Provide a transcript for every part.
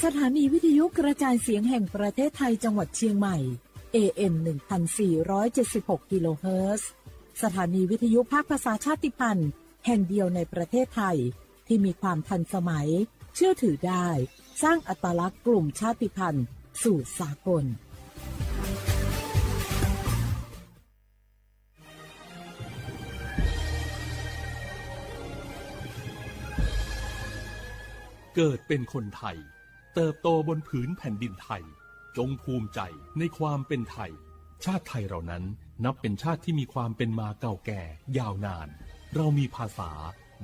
สถานีวิทยุกระจายเสียงแห่งประเทศไทยจังหวัดเชียงใหม่ เอ เอ็ม หนึ่งพันสี่ร้อยเจ็ดสิบหก กิโลเฮิรตซ์ สถานีวิทยุภาคภาษาชาติพันธุ์แห่งเดียวในประเทศไทย ที่มีความทันสมัย เชื่อถือได้ สร้างอัตลักษณ์กลุ่มชาติพันธุ์สู่สากล เกิดเป็นคนไทย เติบโตบนผืนแผ่นดินไทย จงภูมิใจในความเป็นไทย ชาติไทยเรานั้นนับเป็นชาติที่มีความเป็นมาเก่าแก่ยาวนาน เรามีภาษา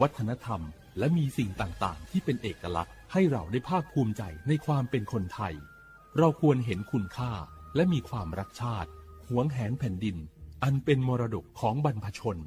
วัฒนธรรม และมีสิ่งต่างๆ ที่เป็นเอกลักษณ์ให้เราได้ภาคภูมิใจในความเป็นคนไทย เราควรเห็นคุณค่าและมีความรักชาติ หวงแหนแผ่นดิน อันเป็นมรดกของบรรพชน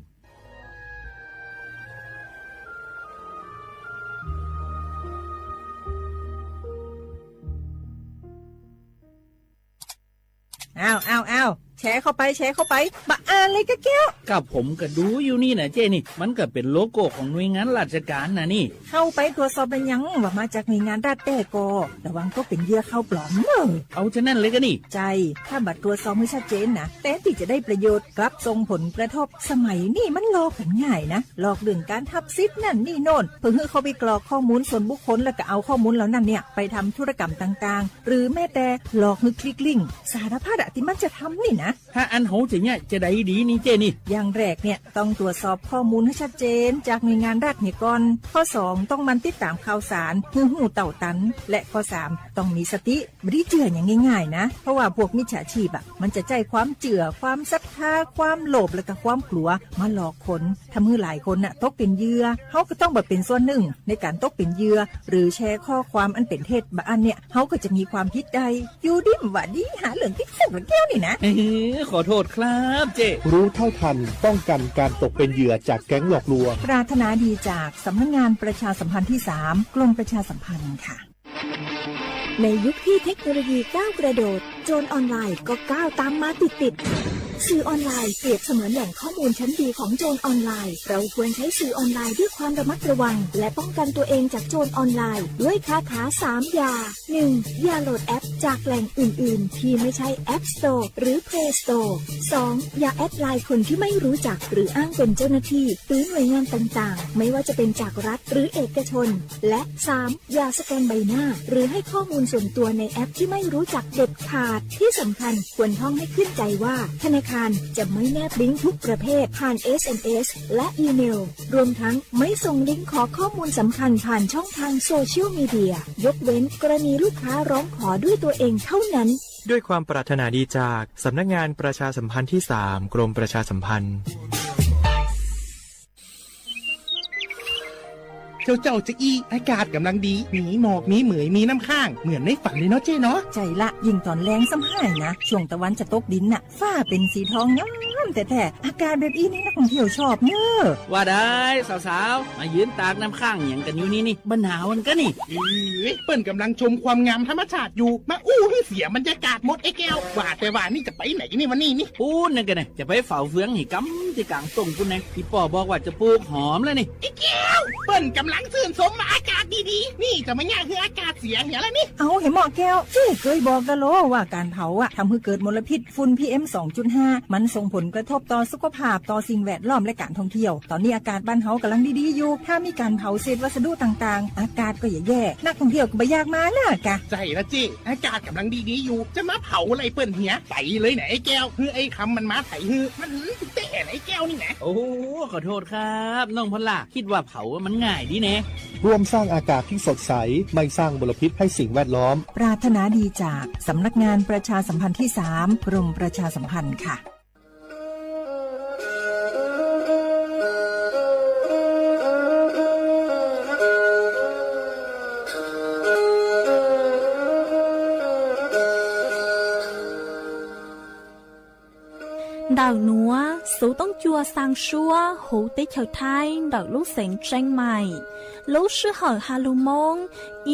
อ้าว อ้าว อ้าว แชร์เข้าไป แชร์เข้าไป บ่อ่านเลยกะแก้ว ก็ผมก็ดูอยู่นี่นะเจ้นี่ มันก็เป็นโลโก้ของหน่วยงานราชการนะนี่ เข้าไปตรวจสอบเป็นยังว่ามาจากหน่วยงานรัฐแท้ก่อ ระวังตกเป็นเหยื่อข่าวปลอมเนอะ เอาฉะนั้นเลยก็นี่ ใช่ ถ้าบ่ตรวจสอบให้ชัดเจนนะ แทนที่จะได้ประโยชน์ กลับส่งผลกระทบ สมัยนี้มันหลอกกันง่ายนะ หลอกเรื่องการทับสิทธิ์นั่นนี่โน่น เพื่อให้เขาไปกรอกข้อมูลส่วนบุคคล แล้วก็เอาข้อมูลเหล่านั้นเนี่ย ไปทำธุรกรรมต่างๆ หรือแม้แต่หลอกให้คลิกลิงก์ สารพัดอะที่มันจะทำนี่นะ ถ้าอันเฮาจะเนี่ยจะได้ดีนี่เจ้นี่ อย่างแรกเนี่ยต้องตรวจสอบข้อมูลให้ชัดเจนจากหน่วยงานรัฐเนี่ยก่อน ข้อสองต้องหมั่นติดตามข่าวสารให้รู้เท่าทัน และข้อสามต้องมีสติ บ่ได้เชื่ออย่างง่ายๆนะ เพราะว่าพวกมิจฉาชีพอะมันจะใช้ความเชื่อ ความศรัทธา ความโลภ และก็ความกลัวมาหลอกคน ทำให้หลายคนน่ะตกเป็นเหยื่อ เฮาก็ต้องบ่เป็นส่วนหนึ่งในการตกเป็นเหยื่อ หรือแชร์ข้อความอันเป็นเท็จบ่อันเนี่ย เฮาก็จะมีความผิดได้ อยู่ดีบ่าดีหาเรื่องติดคุกละแก้วนี่นะ เอ้อ ขอโทษครับเจ้ รู้เท่าทันป้องกันการตกเป็นเหยื่อจากแก๊งหลอกลวง ปรารถนาดีจากสำนักงานประชาสัมพันธ์ที่สาม กรมประชาสัมพันธ์ค่ะ ในยุคที่เทคโนโลยีก้าวกระโดด โจรออนไลน์ก็ก้าวตามมาติดๆ สื่อออนไลน์เปรียบเสมือนแหล่งข้อมูลชั้นดีของโจรออนไลน์ เราควรใช้สื่อออนไลน์ด้วยความระมัดระวัง และป้องกันตัวเองจากโจรออนไลน์ ด้วยคาถาสามอย่า หนึ่ง อย่าโหลดแอปจากแหล่งอื่นๆ ที่ไม่ใช่ App Store หรือ Play Store สอง อย่าแอดไลน์คนที่ไม่รู้จักหรืออ้างเป็นเจ้าหน้าที่ หรือหน่วยงานต่างๆ ไม่ว่าจะเป็นจากรัฐหรือเอกชน และ สาม อย่าสแกนใบหน้า หรือให้ข้อมูลส่วนตัวในแอปที่ไม่รู้จักเด็ดขาด ที่สำคัญควรท่องให้ขึ้นใจว่า ธนาคารจะไม่แนบลิงก์ทุกประเภทผ่าน เอส เอ็ม เอส และอีเมล รวมทั้งไม่ส่งลิงก์ขอข้อมูลสำคัญผ่านช่องทางโซเชียลมีเดีย ยกเว้นกรณีลูกค้าร้องขอด้วยตัวเองเท่านั้น ด้วยความปรารถนาดีจากสำนักงานประชาสัมพันธ์ที่สาม กรมประชาสัมพันธ์ เจ้าเจ้าจะอี้ อากาศกำลังดี มีหมอก มีเหมย มีน้ำค้าง เหมือนในฝันเลยเนาะเจ้เนาะ ใช่ละ ยิ่งตอนแลงซ้ำห้ายนะ ช่วงตะวันจะตกดินน่ะ ฟ้าเป็นสีทองงามแท้ๆ อากาศแบบอี้นี่นักท่องเที่ยวชอบเนอะ ว่าได้ สาวๆ มายืนตากน้ำค้างหยังกันอยู่นี่นี่ บ่หนาวกันกะนี่ เอ้ย เปิ้นกำลังชมความงามธรรมชาติอยู่ มาอู้ให้เสียบรรยากาศหมดไอ้แก้ว ว่าแต่ว่านี่จะไปไหนนี่วันนี้นี่ ปู๊นนั่นกะนะ จะไปเฝ้าเฟืองให้กำที่กลางต้งปู๊นนะ อีป้อบอกว่าจะปลูกหอมแล้วนี่ ไอ้แก้ว เปิ้นกำลังชื่นชมว่าอากาศดีๆ นี่จะมาย่างให้อากาศเสียเหียแล้วนี่ เอาให้เหมาะแก้ว เจ้เกยบอกกะโลว่าการเผาอะทำให้เกิดมลพิษ ฝุ่น พีเอ็ม สองจุดห้า มันส่งผลกระทบต่อสุขภาพ ต่อสิ่งแวดล้อมและการท่องเที่ยว ตอนนี้อากาศบ้านเฮากำลังดีๆอยู่ ถ้ามีการเผาเศษวัสดุต่างๆ อากาศก็จะแย่ นักท่องเที่ยวก็บ่อยากมานะกะ ใช่ละเจ้ อากาศกำลังดีๆอยู่ จะมาเผาอะไรเปิ้นเหีย ไปเลยนะไอ้แก้ว คือไอ้คำมันมาไถฮือ มันหืนเต้นะไอ้แก้วนี่นะ โอ้ ขอโทษครับ น้องพอลล่า คิดว่าเผามันง่ายดีแน่ ร่วมสร้างอากาศที่สดใส ไม่สร้างมลพิษให้สิ่งแวดล้อม ปรารถนาดีจากสำนักงานประชาสัมพันธ์ที่สาม กรมประชาสัมพันธ์ค่ะ Ntawm nuav xuv toob cua xaa suab huv teb chaws Thaib ntawm lub xeev Tseeb Maim. Lub sij hawm has lug Moob,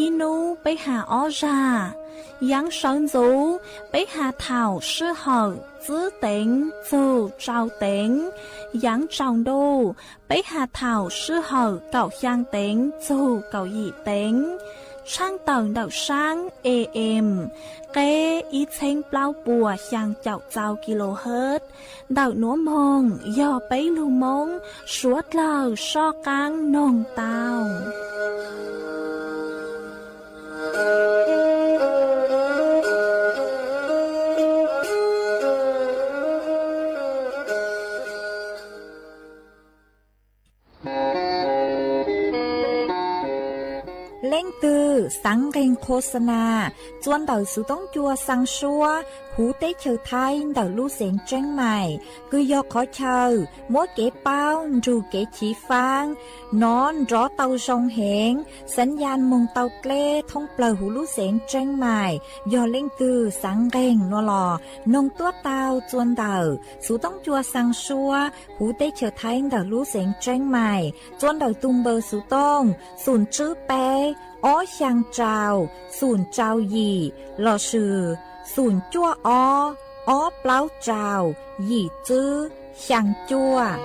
ib nub peb has ob zag. Yaav sawv ntxuv, peb has thaum sij hawm txwb teev txug tsau teev. Yaav tsaus ntuj, peb has thaum sij hawm kaum xyaa teev txug kaum yim teev. Tshaaj tawm ntawm saab A M, qeb ib txheeb plaub puas xyaa caum txau kilohertz, ntawm nuav moog yog peb lug Moob suav dlawg soj qaab noog tau. Leej twg xaav nqeeg qho xa nas txua ntawm xuv toob cua xaa suab huv teb chaws Thaib ntawm lub xeev Tseeb Mais, kws yog qhov chaw muab kev paub nrug kev chiv faab nov nrov tau zoo heev, xaav ya moog tau dleb thoob plawg huv lub xeev Tseeb Mais. Yog leej twg xaav nqeeg nua los noog tuab tau txua ntawm xuv toob cua xaa suab huv teb chaws Thaib ntawm lub xeev Tseeb Mais txua ntawm tug npawb xuv tooj xoom tswb peb ob xyaa rau xoom rau yim lossis xoom cuaj ob ob plaub rau yim tswb xyaa cuaj.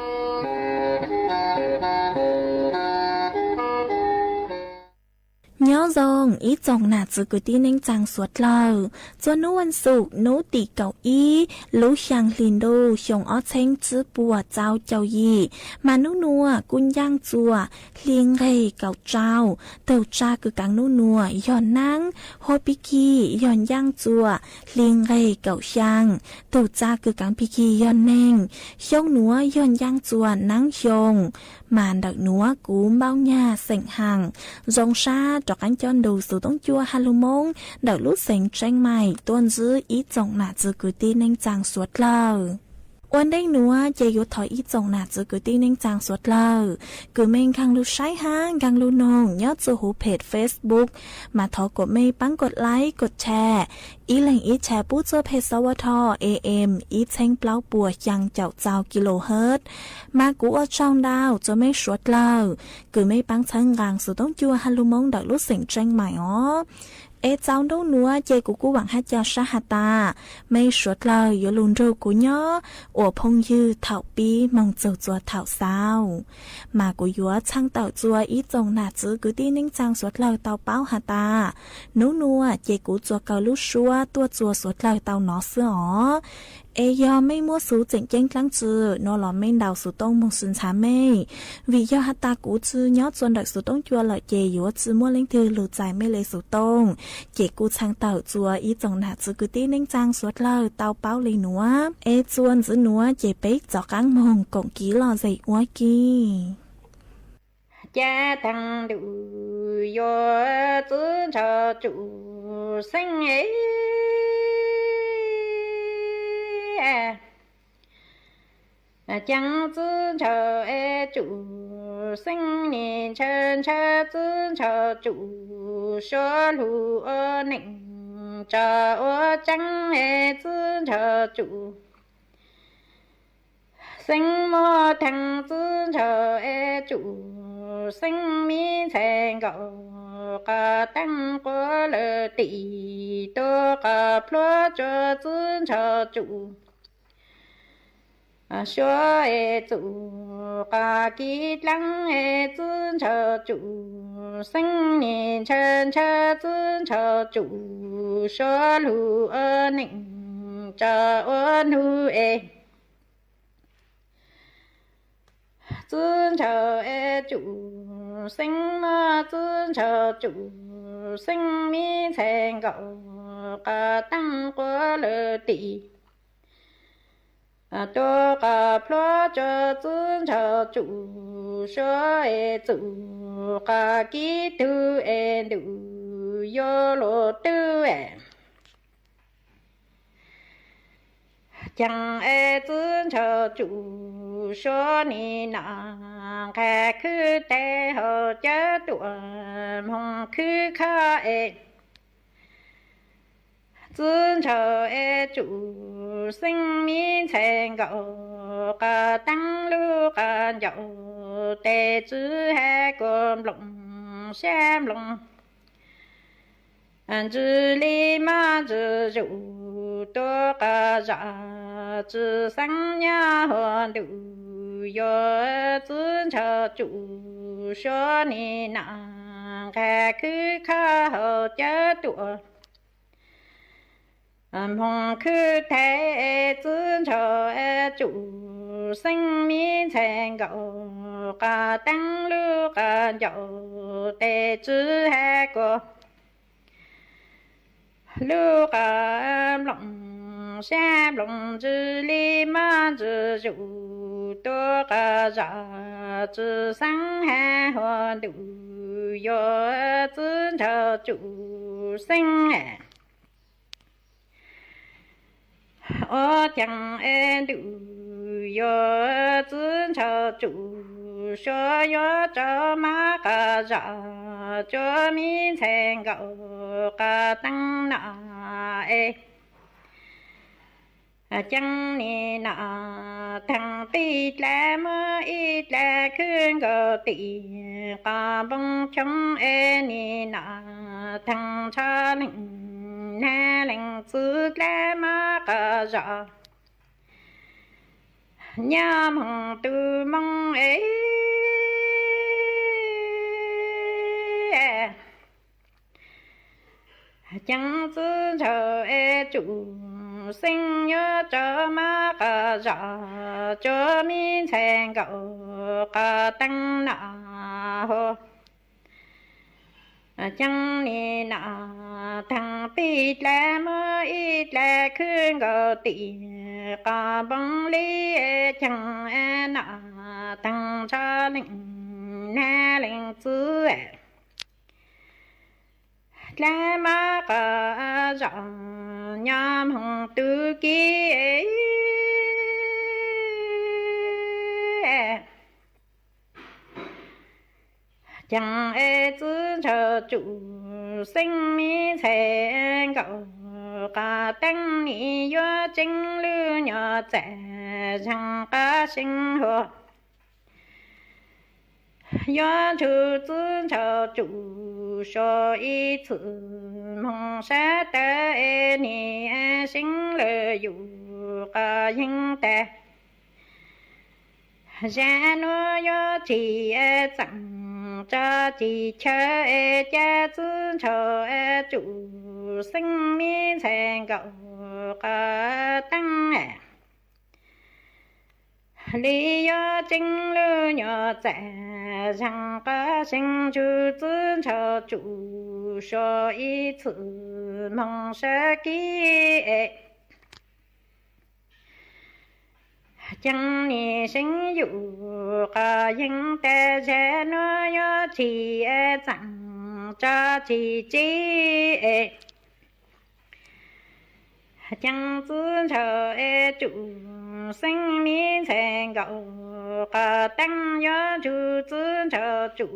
Nyob zoo ib tsoom nam txwv kwv tij neej tsaa suav dlawg, txua nub vaj xum nub tim kaum ib lub xyaa hli ntuj xyoo ob txheeb tsib puas txau caum yim, mas nub nua kuj ncaaj txua hli nqeg kaum rau. Tug tsa kws kaav nub nua yog naab, hua pig kig yog ncaaj txua hli nqeg kaum xyaa. Tug tsa kws kaav pig kig yog neeg, xyoo nuav yog ncaaj txua naab xyoo. Mas ntawm nuav kuv Npauj Nyag xeem Haam zoo sab rov qaab coj nrug xuv toob cua ha lug Moob ntawm lub xeev Tseeb Mais tuaj ntsib ib tsoom nam txwv kwv tij neej tsaa suav dlawg. Ua ntej nuav ces yuav thov ib tsoom nam txwv kwv tij neej tsaa suav dlawg kws mej nkaag lug saib hab nkaag lug noog nyob txug huv peg Facebook, mas thov kuas mej paab kuas like kuas share, ib leeg ib share pub txug peg xov ua dho A M ib txheeb plaub puas xyaa caum txau kilohertz. Mas kuv ua tsaug ntau txug mej suav dlawg kws mej paab txhawb nqaa xuv toob cua ha lug Moob ntawm lub xeev Tseeb Mais os. Es txaus ntuj nuav ces kuv kuj vaam hab ca sab has tas mej suav dlawg yuav lug nrug kuv nyob ua phooj ywg thaum pib moog txug txua thaum xaus. Mas kuv yuav txhaj tawm txua ib tsoom nam txwv kwv tij neej tsaa suav dlawg tau paub has tas nub nua ces kuv txua kaw lub suab tuaj txua suav dlawg tau nov xwb os. Es yog mej muaj xuv tseem ceeb dlaab tsi nua los mej ntaus xuv tooj moog sib ntxhaav mej, vim yog has tas kuv tsi nyob txua ntawm xuv toob cua lawm ces yuav tsi muaj leej twg lug txais mej le xuv tooj. Ces kuj txhaj tawm txua ib tsoom nam txwv kwv tij neej tsaa suav dlawg tau paub le nuav. Es txua ntxiv nuav ces peb rov qaab moog koom kiv lom zem ua ke. Ca taag ntuj yuav txwv ntshaw tsum xeeb, ca txwv ntshaw tsum xeeb, nim ntshaw ntshaw txwv ntshaw tsum suav lug ua neej tsa ua tseeb, txwv ntshaw tsum xeeb muab theej, txwv ntshaw tsum xeeb mi ntxhais nkaus, qas teeb quav lawm tim tuaj qas plhuav tsuas txwv ntshaw tsum suav tsum qas kiv dlaab, txwv ntshaw tsum xeeb, nim ntshaw ntshaw txwv ntshaw tsum suav lug ua neej tsa ua nug es. Txwv ntshaw tsum xeeb muab txwv ntshaw tsum xeeb mi ntxhais nkaus, qas teeb quav lawm tim tuaj qas plhuav tsuas txwv ntshaw tsum suav tsum qas kiv tug es ntuj yuav luag twg es. Caag es txwv ntshaw tsum suav nim nam nqag khwb teg hauv cawv tuam moog khwb khab es. Txwv ntshaw tsum xeeb mi ntxhais nkaus, qas teeb lub qas ncaus tes tswv has kuas nploos sab nploos. Ntsws li mab ntsws zuj tuaj qas zam tswv xeeb nyab hua ntuj yuav txwv ntshaw tsum suav nim nam khwb khab hau cawv tuam, hmoov khwb thaiv txiv ntshaum tsum xeeb, mi ntxhais nkaum qas teeb lub qas ncaum tes tswv has kuas lub qas nploos sab nploos ntsws li mab ntsws zuj tus qas zam tsw xeeb has hua ntuj yuav txiv ntshaum tsum xeeb. Ua cheem es ntuj yuav txiv ntshaum tsum suav yuav tso mab qas zam tsuav mi ntxhais nkaum qas teeb no es ceeb nim no theej pib dlav muab ib dlav khwb nkaus tim qos npoo choob es nim no theej ntshaw leej nab leej txiv dlav mab qas zam nyob moog tu moo es ceeb txiv ntshaum es tsum xeeb yuav tso mab qas zam tsuav mi ntxhais nkaum qas teeb no hua ceeb nim no theej pib dlav muab ib dlav khwb nkaus tim qos npoo li ceeb no theej ntshaw leej nab leej txiv dlav mab qas zam nyob moog tu kib ceeb es txiv ntshaum tsum xeeb mi ntxhais nkaum qas teeb nim yuav tseeb lub nyuam txam zeeg qas seeb hua yuav ntsug txiv ntshaum tsum so ib txwm moog sab tawv es nim seeb lawm yus qas yeeb tag zag nuav yuav tsis txeem tso tsis chaw es ca txiv ntshaum tsum xeeb mi ntxhais nkaum qas teeb li yuav tseeb lub nyuam txam zeeg qas seeb ntsug txiv ntshaum tsum so ib txwm moog sab kib es ceeb nim seeb yus qas yeeb tag zag nuav yuav tsis txeem tso tsis tsib es ceeb txiv ntshaum tsum xeeb mi ntxhais nkaum qas teeb yuav ntsug txiv ntshaum tsum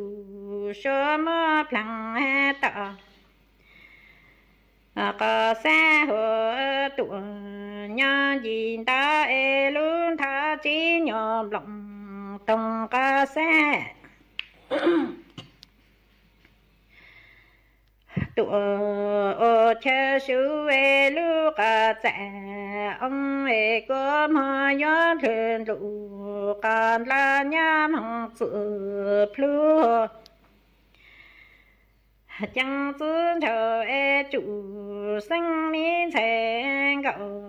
suav muab pleeg has tom qas xab hua tuam nyob nci ntav es lub nthab tsib nyuam nploos toog qas xab tuam ua chaw sub es lub qas txam oo es kua muag yuav dlhwg nlug qas nlaj nyab moog txwm plug ceeb txiv ntshaum tsum xeeb mi ntxhais nkaum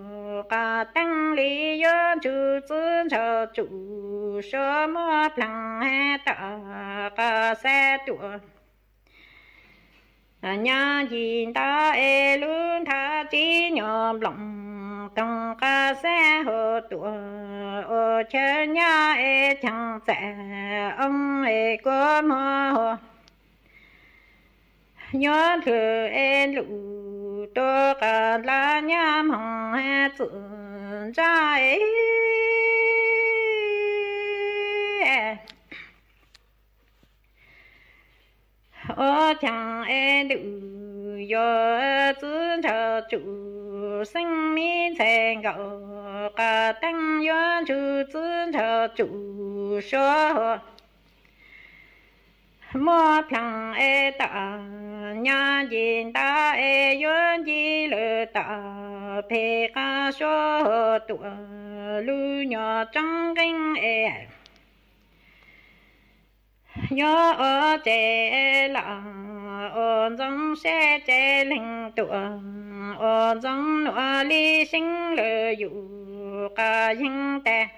qas teeb li yuav ntsug txiv ntshaum tsum suav muab pleeg has tom qas xab tuam nyob nci ntav es lub nthab tsib nyuam nploos toog qas xab hua tuam ua chaw nyab es ceeb txam oo es kua muag hua yuav dlhwg es nlug tus qas nlaj nyab moog txwm ntsaj es ua cheeb es ntuj yuav txiv ntshaum tsum xeeb mi ntxhais nkaum qas teeb yuav ntsug txiv ntshaum tsum suav hua muab pleeg es tom nyob nci ntav es yuav nci lawm tom peg qas suav hua tuam lub nyuam tsoob nqeeb es yuav ua tsev los ua ntxoov sab ces leeg tuam, ua ntxoov nuav li seeb lawm yus qhov yeeb tas.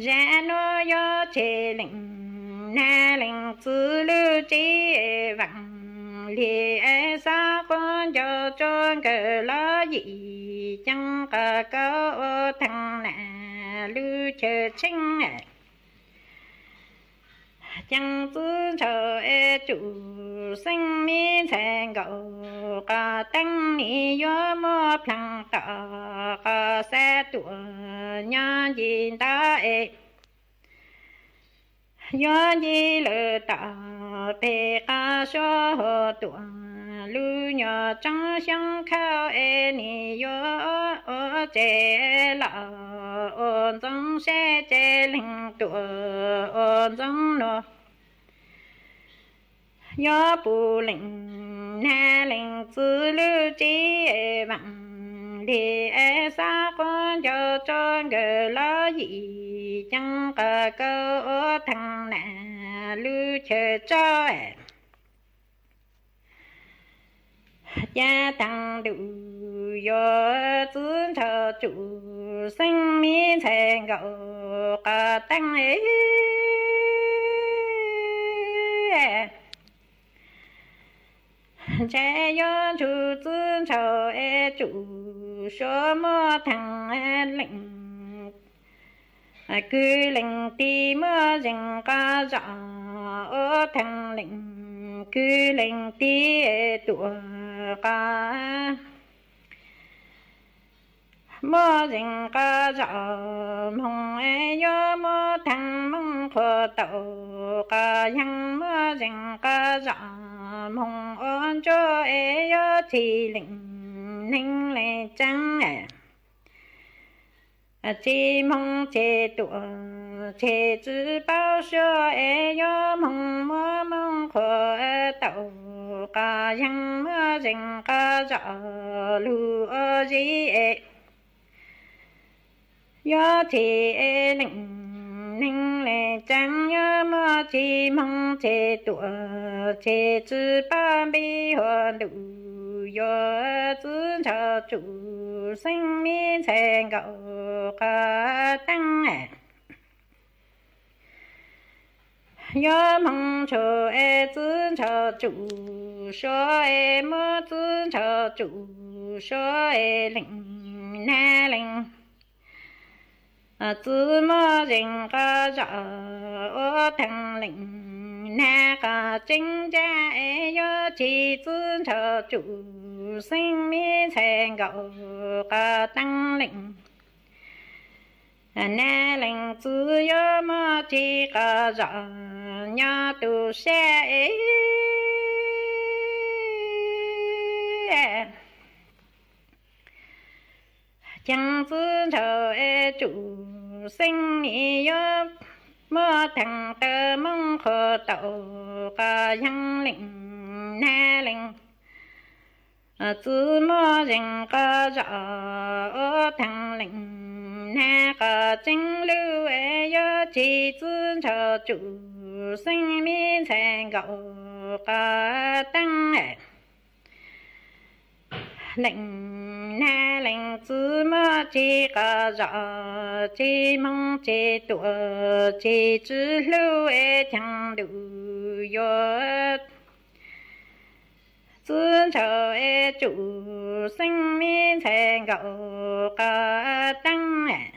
Zag nuav yuav tseg leej nag leej txwv lub tsev vaam li, xav quav ncaus rua nkawd lub yim ceeb qhov kauv ua thaaj nam lub chaw tsheeb. Ceeb txwv ntshaw es tsum xeeb me ntxhais nkaus, qhov teeb nim yuav muab plaag tom qhov xav tuam nyob nce ntawd es yuav nce lawm tom peg qhov suav hauv tuam lub nyuas tsoob xyoob khauj es nim yuav ua tseg los ua ntxoov sab ces leeg tuam ua ntxoov nuav. Yuav pum leej nag leej txwv lub tsev vaam li, xav quav ncaus rua nkawd lub yim ceeb qhov kauv ua thaaj nam lub chaw tsauj. Ca taag ntuj yuav txwv ntshaw tsum xeeb me ntxhais nkaus qhov teeb. Ntshe yuav ntsug txwv ntshaw es tsum suav muab thaaj leej, kwv leej tiv muab zeeg qhov zom ua thaaj leej, kwv leej tiv tuam qhov muab zeeg qhov zom moog, yuav muab thaaj moog qhuav tau qhov yeeb, muab zeeg qhov zom moog ua ntsuab es yuav txhij leej neeg leej tsaa. Txhij moog txhij tuam txhij tsi paub suav es yuav moog muab moog qhuav tau qhov yeeb, muab zeeg qhov zom lug ua zis es yuav txhij leej neeg leej tsaa, yuav muab txhij moog txhij tuam txhij tsi paub npib huam ntuj yuav txwv ntshaw tsum xeeb me ntxhais nkaus qhov teeb. Yuav moog ntshaw es txwv ntshaw tsum suav es muab txwv ntshaw tsum suav es leej nag leej txwv muab zeeg qhov zom ua thaaj leej nag qhov tseeb ntsa es yuav txhij txwv ntshaw tsum xeeb me ntxhais nkaus qhov teeb leej nag leej txwv yuav muab txhij qhov zom nyob tu sab es ceeb txwv ntshaw es tsum xeeb nim yuav muab thaaj tawm moog qhuav tau qhov yeeb leej nag leej txwv muab zeeg qhov zom ua thaaj leej nag qhov tseeb lug es yuav txhij txwv ntshaw tsum xeeb me ntxhais nkaus qhov teeb. Leej nag leej txwv muab txhij qhov zom txhij moog txhij tuam txhij tsi hlub es caag ntuj yuav txwv ntshaw es tsum xeeb me ntxhais nkaus qhov teeb.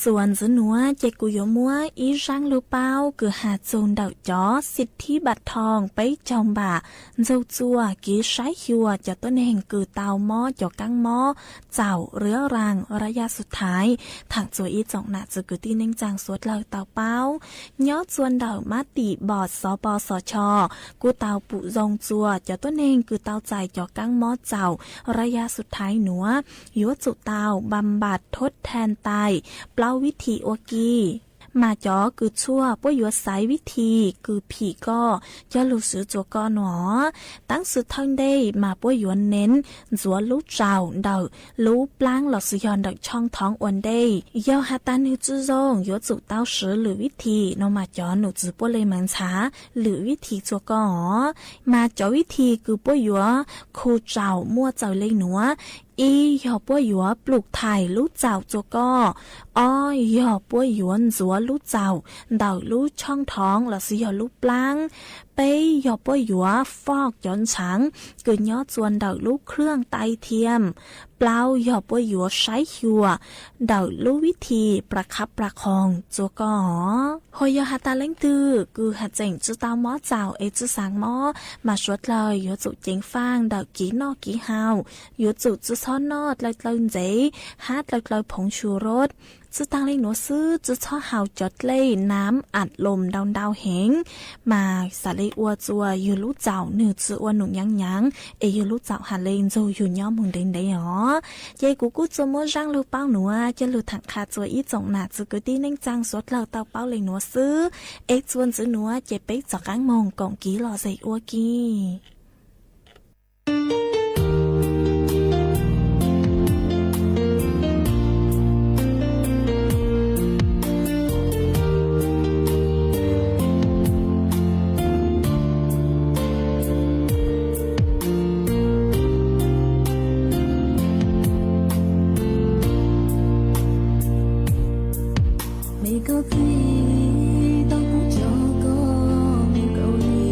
Txuas ntxiv nuav ces kuv yuav muab ib zaab lug paub kws has txug ntawm cov xib thib npam thoo peb caug npam ntxug txuas kev saib xyuas cov tuab neeg kws tau mob cov kaab mob txaum rab raam rab yaj xu thaiv. Thaam txuas ib tsoom nam txiv kwv tij neej tsaa suav dlawg tau paub, nyob txuas ntawm mab tim npom xov pos xov cho kuj tau pum zoo txuas cov tuab neeg kws tau txais cov kaab mob txaum rab yaj xu thaiv nuav yuav tsum tau npam npam thub than tais plaub vib thim ua ke. Mas cov kws tshuaj puab yuav xaiv vib thim kws phim koj, cog lug swv txua koj nuav. Taab sis thawj ntej mas puab yuav neev ntxuav lub tsaum ntawm lub plaab lossis yog ntawm tshoob thoov ua ntej. Yog has tas nwg tsi zoo, yuav tsum tau swv lwm vib thim no mas cov num txwv puab le meev ntxhaav lwm vib thim txua koj os. Mas cov vib thim kws puab yuav khu tsaum muaj txawm le nuav: ib yog puab yuav plum thaim lub tsaum txua koj, ob yog puab yuav ntxuav lub tsaum ntawm lub tshoob thoov lossis yog lub plaab, peb yog puab yuav foj cov ntshaav kws nyob txua ntawm lub khwj tai thiam, plaub yog puab yuav saib xyuas ntawm lub vib thim pla qhab pla khoos txua koj os. Hos yog has tas leej twg kws has tseem tsi tau mob tsaum es tsi xaav mob, mas suav dlawg yuav tsum ceev faaj ntawm kev noj kev haus, yuav tsum tsi txhob noj dlawg dlawg ntxeev hab dlawg dlawg phoov su rod. Tsi taag le nuav xwb, tsi txhob haus cov dlej nam am loos ntau ntau heev, mas xaav le ua txua yug lub tsaum nwg tsi ua num nyaav nyaav es yug lub tsaum has le ntxug yug nyob moog ntev ntev os. Ces kuv kuj txua muab zaaj lug paub nuav coj lug thaam qha txua ib tsoom nam txiv kwv tij neej tsaa suav dlawg tau paub le nuav xwb. Es txuas ntxiv nuav ces peb rov qaab moog koom kev lom zem ua ke. Me koj txiv tau pub rua koj mus kaum hli.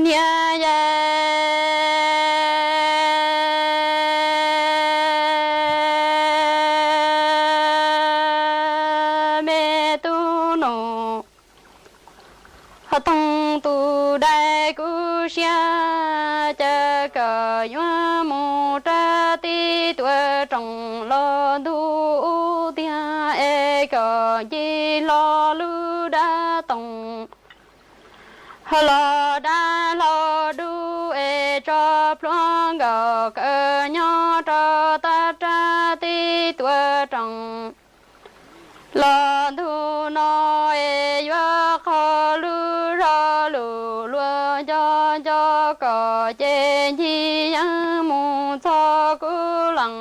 Niam yais, me tub nus, ho thooj tus dais kuv siab, cas kom yuav mus rau tib tuam rooj los ntuj ub tiag es kom ncig hlo lub dab toog, ho los dab hlau dub es tso plhuav nkaus kawg nyob rau tag rau tib tuam rooj. Los ntuj no es yuav qhov lub zog lus luag nco nco kom ces ncig yeeb mus txog kuv leej.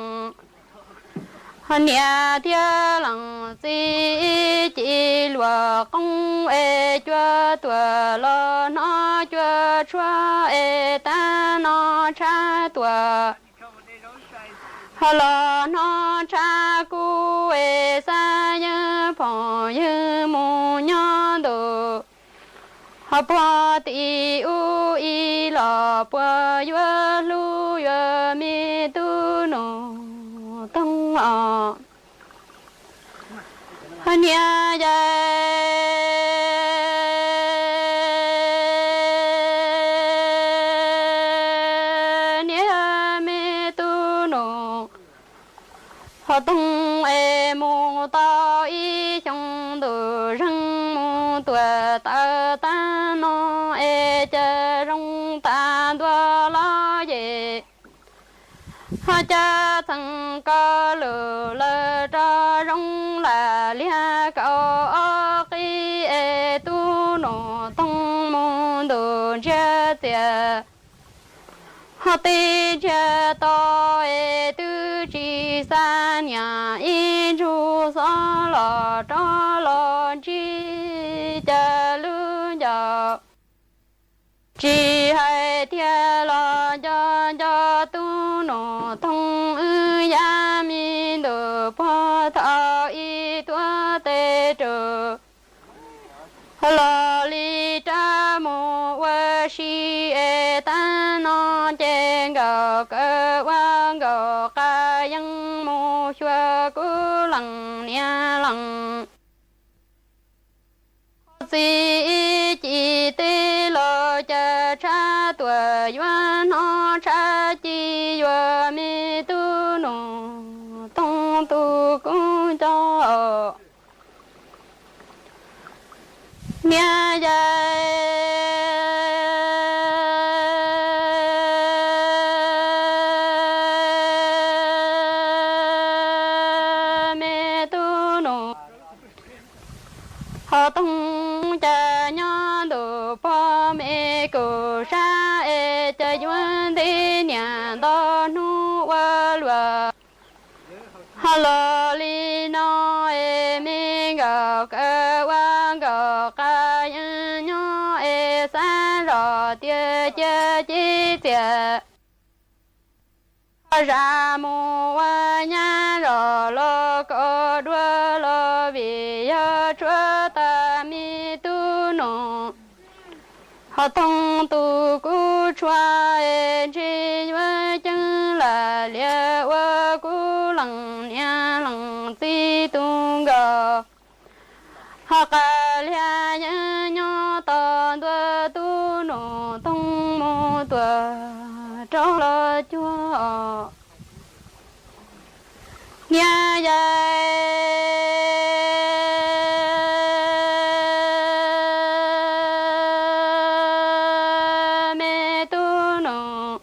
Ho niam thiab leej txiv ib ci luag qoob es cua tuam los hnov cua tshuab es tab no tshab tuam. Ho los hnov tshab kuv es xav yeej phoom yeej mus nyob ntu. Ho puag tim ub ib los puas yuav hlub yuav me tub nus toog os. Ho niam yais, niam me tub nus, ho toog es mus tau ib xyoos ntuj zeeg mus tuam tawm tag no es cas zoo tas ntua los ces ho cas txheem kaus lus lawm rau zoo lam liag kaum ob qib es tub nus toog mus ntuj ntsiag txias. Ho tib ntsiag to es twb tsis xa niam ib ntsug xov los rov los ntsib cas lub ncauj tsis hais tiag los nco nco tub nus toog wb yam me ntuj puag thaum ib tuam tes rau los li rab mus ua si es tab no ces nkaum kaw ua nkaum qas yeej mus xyuas kuv leej niam leej txiv ib ci teb los cas tshab tuam yuav hnov tshab ci yuav me tub nus toog tus kub nco niam yais, me tub nus. Ho toog cas nyob ntuj pog me kuv sab es cas yuav ntev niam ntau hnub ua luaj. Ho los li no es me nkaum kaw ua nkaum qas yeej nyob es xav zog tias cia cib txias ho zam mus ua nyab zog los kom dua los vim yog tshuav tas me tub nus. Ho toog tus kub tshuav es ntshe yuav ceeb lam liam ua kuv leej niam leej txiv tus nkaus. Ho qas liag yeej nyob tos ntua tub nus toog mus tuam rau los cuag niam yais, me tub nus.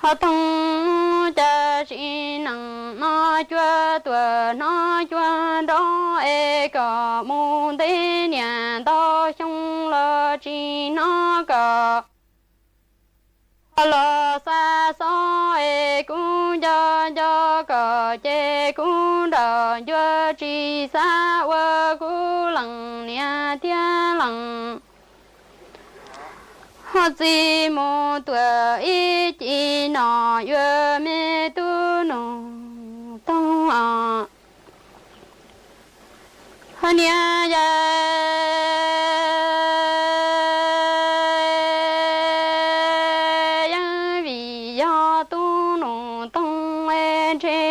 Ho toog cas tsis neej no cuag tuam hnov cuag nrov es kom mus ntev niam ntau xyoo los tsis hnov kom. Ho los xa xov es kuv nco nco kom ces kuv nraum ncua tsis xav ua kuv leej niam thiab leej ho txiv mus tuam ib ci no yuav me tub nus toog os. Ho niam yais,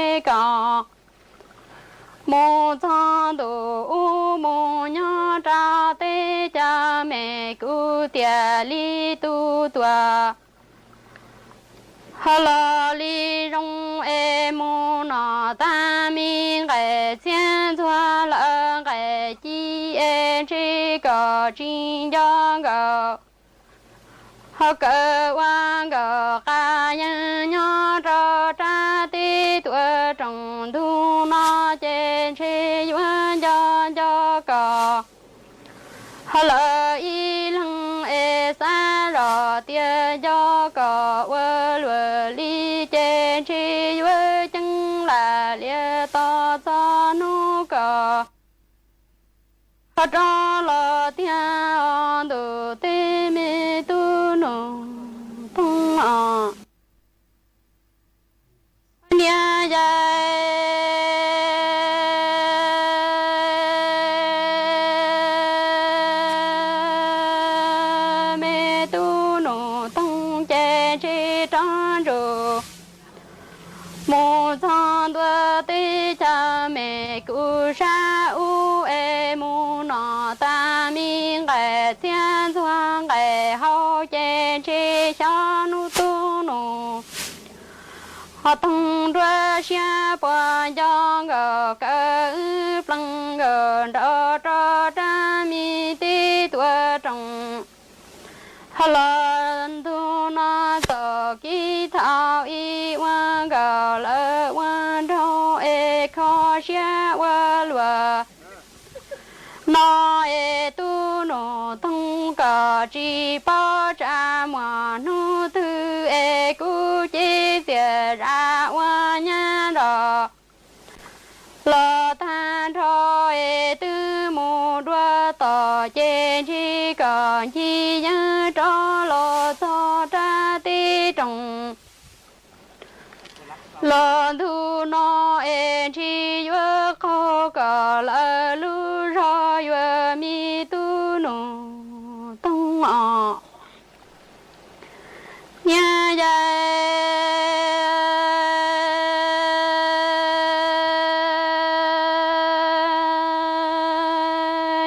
teb kom mus txog ntu ub mus nyob rau teb chaws Mes kuv tias li tus tuam ho los li zoo es mus nom tag me nqaim txhiab ntxuag lawm nqaim ci es ntshe kom tsis nco nkawd ho kawg ua nkawd qas yeej nyob rau rab teb tuam rooj ntug no ces ntshe yuav nco nco kom ho lawv ib leeg es xav zoj tias nco kom ua luaj li ces ntshe yuav ceeb lam liam tos txog hnub kom ho rov los tiag os ntuj teb me tub nus toog os. Niag yawg me tub nus toog ces ntshe rov ntsus mus txog ntua teb chaws Mes kuv sab ub es mus nom tag me nqaim txhiab ntxuag nqaim hauv ces ntshe xyov hnub tub nus ho toog nruab siab puas nco nkawd kaw wb plees nkawd nraud rau rab me teb tuam rooj ho los ntug no txom kiv thaum ib ua nkawd lawv ua nraug es kho siab ua luaj no es tub nus toog kom tsis paub tsam muaj hnub twg es kuv cia txias zam ua nyab nrog los tag nrho es twb mus dua tom ces ntshe kom ncig yeeb rov los txog rab teb rooj los ntug no es ntshe yuav qaug kom lawv lub zog yuav me tub nus toog os. Niag yawg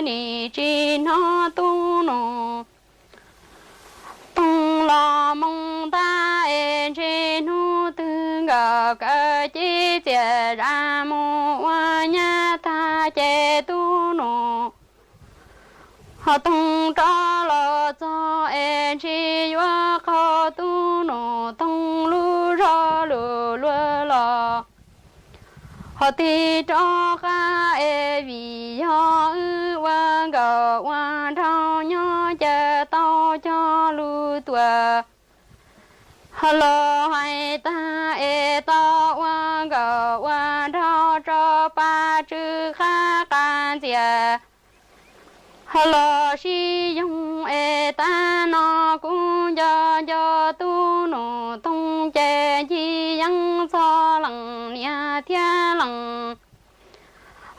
nim tsis hnov tub nus toog los moo ntag es ntshe hnub twg nkawd kaw cia txias zam mus ua nyab tag ces tub nus ho toog rov los txog es ntshe yuav qaug tub nus toog lub zog lus luag los ho tig rov qab es vim yog wb ua nkawd ua nraug nyob ces tau cog lus tuam ho los hais tag es tau ua nkawd ua nraug rau pab tsw qab qas ntxias ho los sib yoog es tab no kuv nco nco tub nus toog ces ncig yeeb txog leej niam thiab leej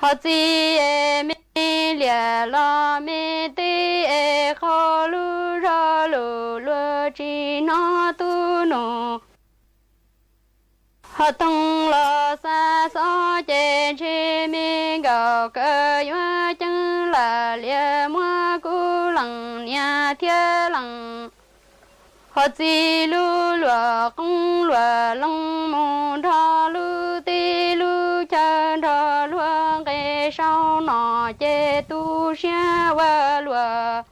ho txiv es me liam los me teb es qaug lub zog lus luag tsis hnov tub nus ho toog los xa xov ces ntshe me nkawd kaw yuav ceeb lam liam muab kuv leej niam thiab leej ho txiv lub luag qoob luag loo mus nrog lub teb lub chaw nrog luag nqe sau no ces tu siab ua luaj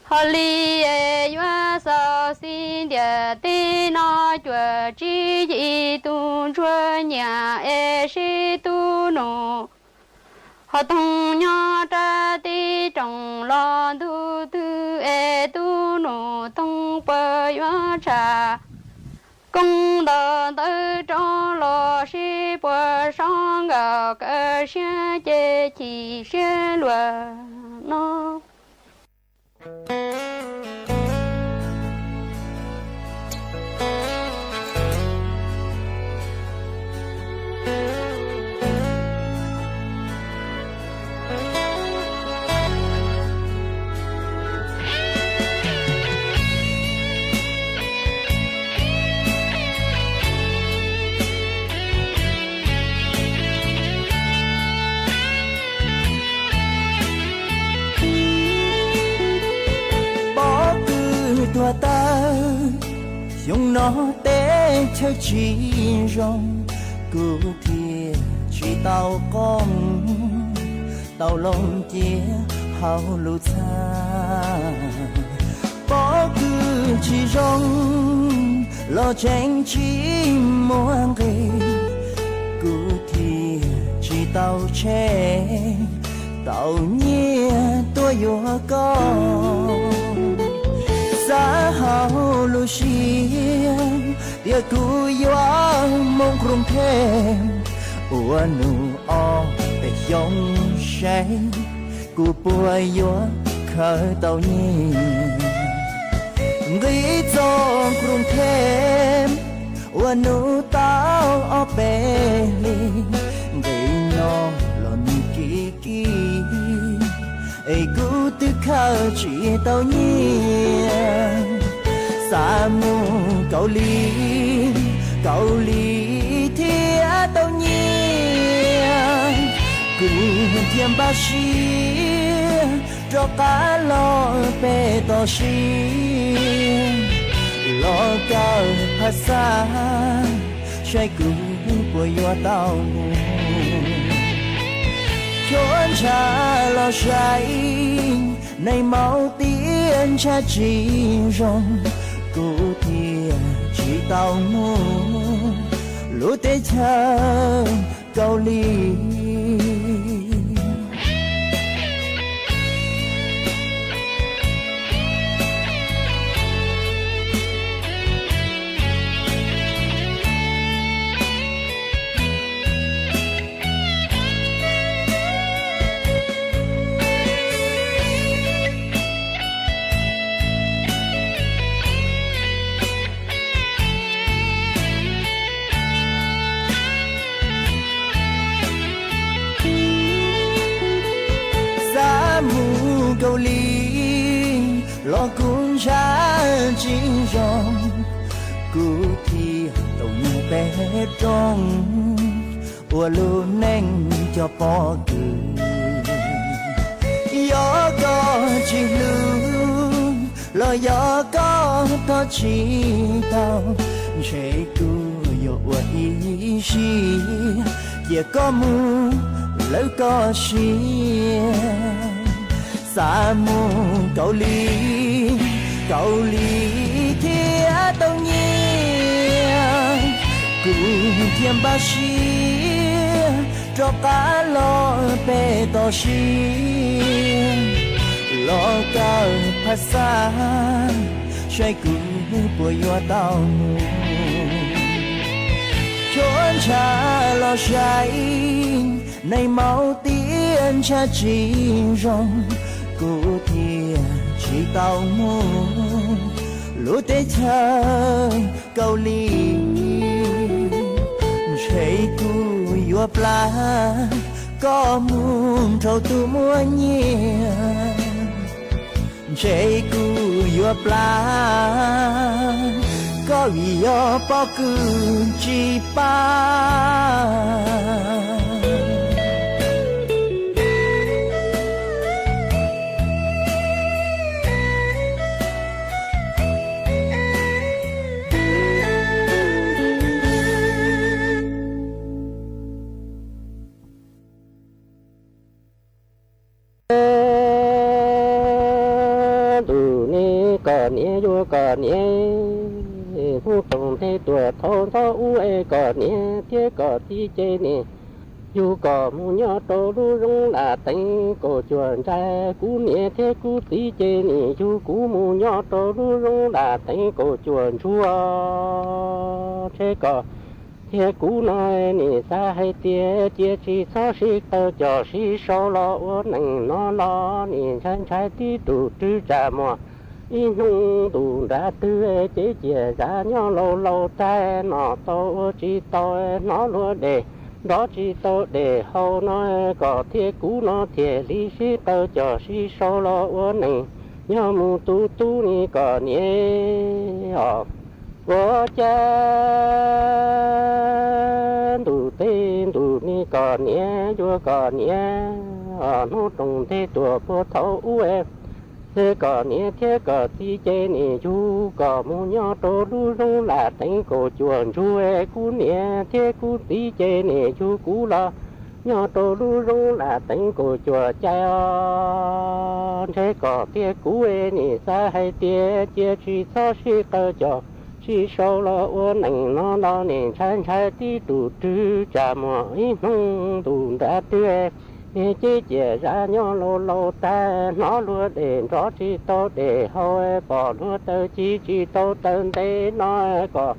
ho li es yuav xaus xis ntiag teb no cuaj tsib yim tus ntsuag nyiam es sib tub nus ho toog nyob rab teb rooj los ntug twg es tub nus toog puas yuav tshaj koob ntau ntawv rov los seb puas sov nkawd kaw siab ces chim siab luaj no. Xyoo no teb chaws tsis zoo, kuv thiaj tsis tau qoob, tau loo cia hauv lub txha. Pob kws tsis zoo los tseem tsis muaj nqis, kuv thiaj tsis tau tsheej, tau nyiaj tuaj yuav koj. Xav hauv lub siab tias kuv yuav mus Rooj Thej, ua nus ob peb xyoos seb kuv puas yuav khaws tau nyiaj. Nqis txog Rooj Thej ua nus tau ob peb hli, nqis no los nws kim kim, es kuv twb khaws tsis tau nyiaj. Xav mus Kaus Lim, Kaus Lim thiaj tau nyiaj, kuv thiaj npaj siab rov qab los pem toj siab, los kawm phas xas, saib kuv puas yuav tau mus. Cuab ntshav los saib, neeg maum tiab ntshav tsis zoo, kuv thiaj tsis tau mus lub teb chaws Kaus Lim. Xav mus Kaus Lim los kuv ntshav tsis zoo, kuv thiaj tau mus pem roob ua lub neej cov pob kws. Yog koj tsis hlub los yog koj thov tsis tau, ntshe kuv yuav ua ib siab cia koj mus lawv koj siab. Xav mus Kaus Lim, Kaus Lim thiaj tau nyiaj, kuv thiaj npaj siab rov qab los pem toj siab, los kawm phas xas, saib kuv puas yuav tau mus. Cuab ntshav los saib, neeg maum tiab ntshav tsis zoo, kuv thiaj tsis tau mus lub teb chaws Kaus Lim. Ntshe kuv yuav plam koj mus nrog tus muaj nyiaj, ntshe kuv yuav plam koj vim yog pob kws tsis pab. Ntuj ne, koj niam yuav koj niam, hnub rooj nthe tuaj thaum ntxov ub es koj niam thiab koj txiv ces nim yug koj mus nyob rau lub zoov dam teev kaum cuaj ntsais, kuv niam thiab kuv txiv ces nim yug kuv mus nyob rau lub zoov dam teev kaum cuaj ntsuag. Ntshe koj thiab kuv no nim xav hais tias cia tsis txhob sib tawv coj sib sau los ua neej no los nim ntshai ntshai tib tug rwg tsam muag ib hnub ntuj nrad twg ces ciaj zam nyob laus laus tag noj tau ua tsis tau hnov luag dej nrov tsis tau dej haus no, koj thiab kuv no thiaj li sib tawv coj sib sau los ua neej nyob mus tu tu ne koj niam os. Ua cas ntuj teb ntuj ne koj niam yuav koj niam, hnub rooj nthe tuaj puag thaum ub es Ntshe kom niam thiab kom txiv ces nim yug kom mus nyob rau lub zoov lam teev kaum cuam ntsuag, kuv niam thiab kuv txiv ces nim yug kuv los nyob rau lub zoov lam teev kaum cuam cai os. Ntshe kom thiab kuv nim xav hais tias cia tsis txhob sib qawm cos sib sau los ua neej no los nim ntshai ntshai tib tug rwg tsam muaj ib hnub ntuj nrab twg, niag ceb ciam zaj nyob laus laus tag hnov luag dej nrov tsis tau dej haus, pom luag taw ci tsis tau taw ntev no, kom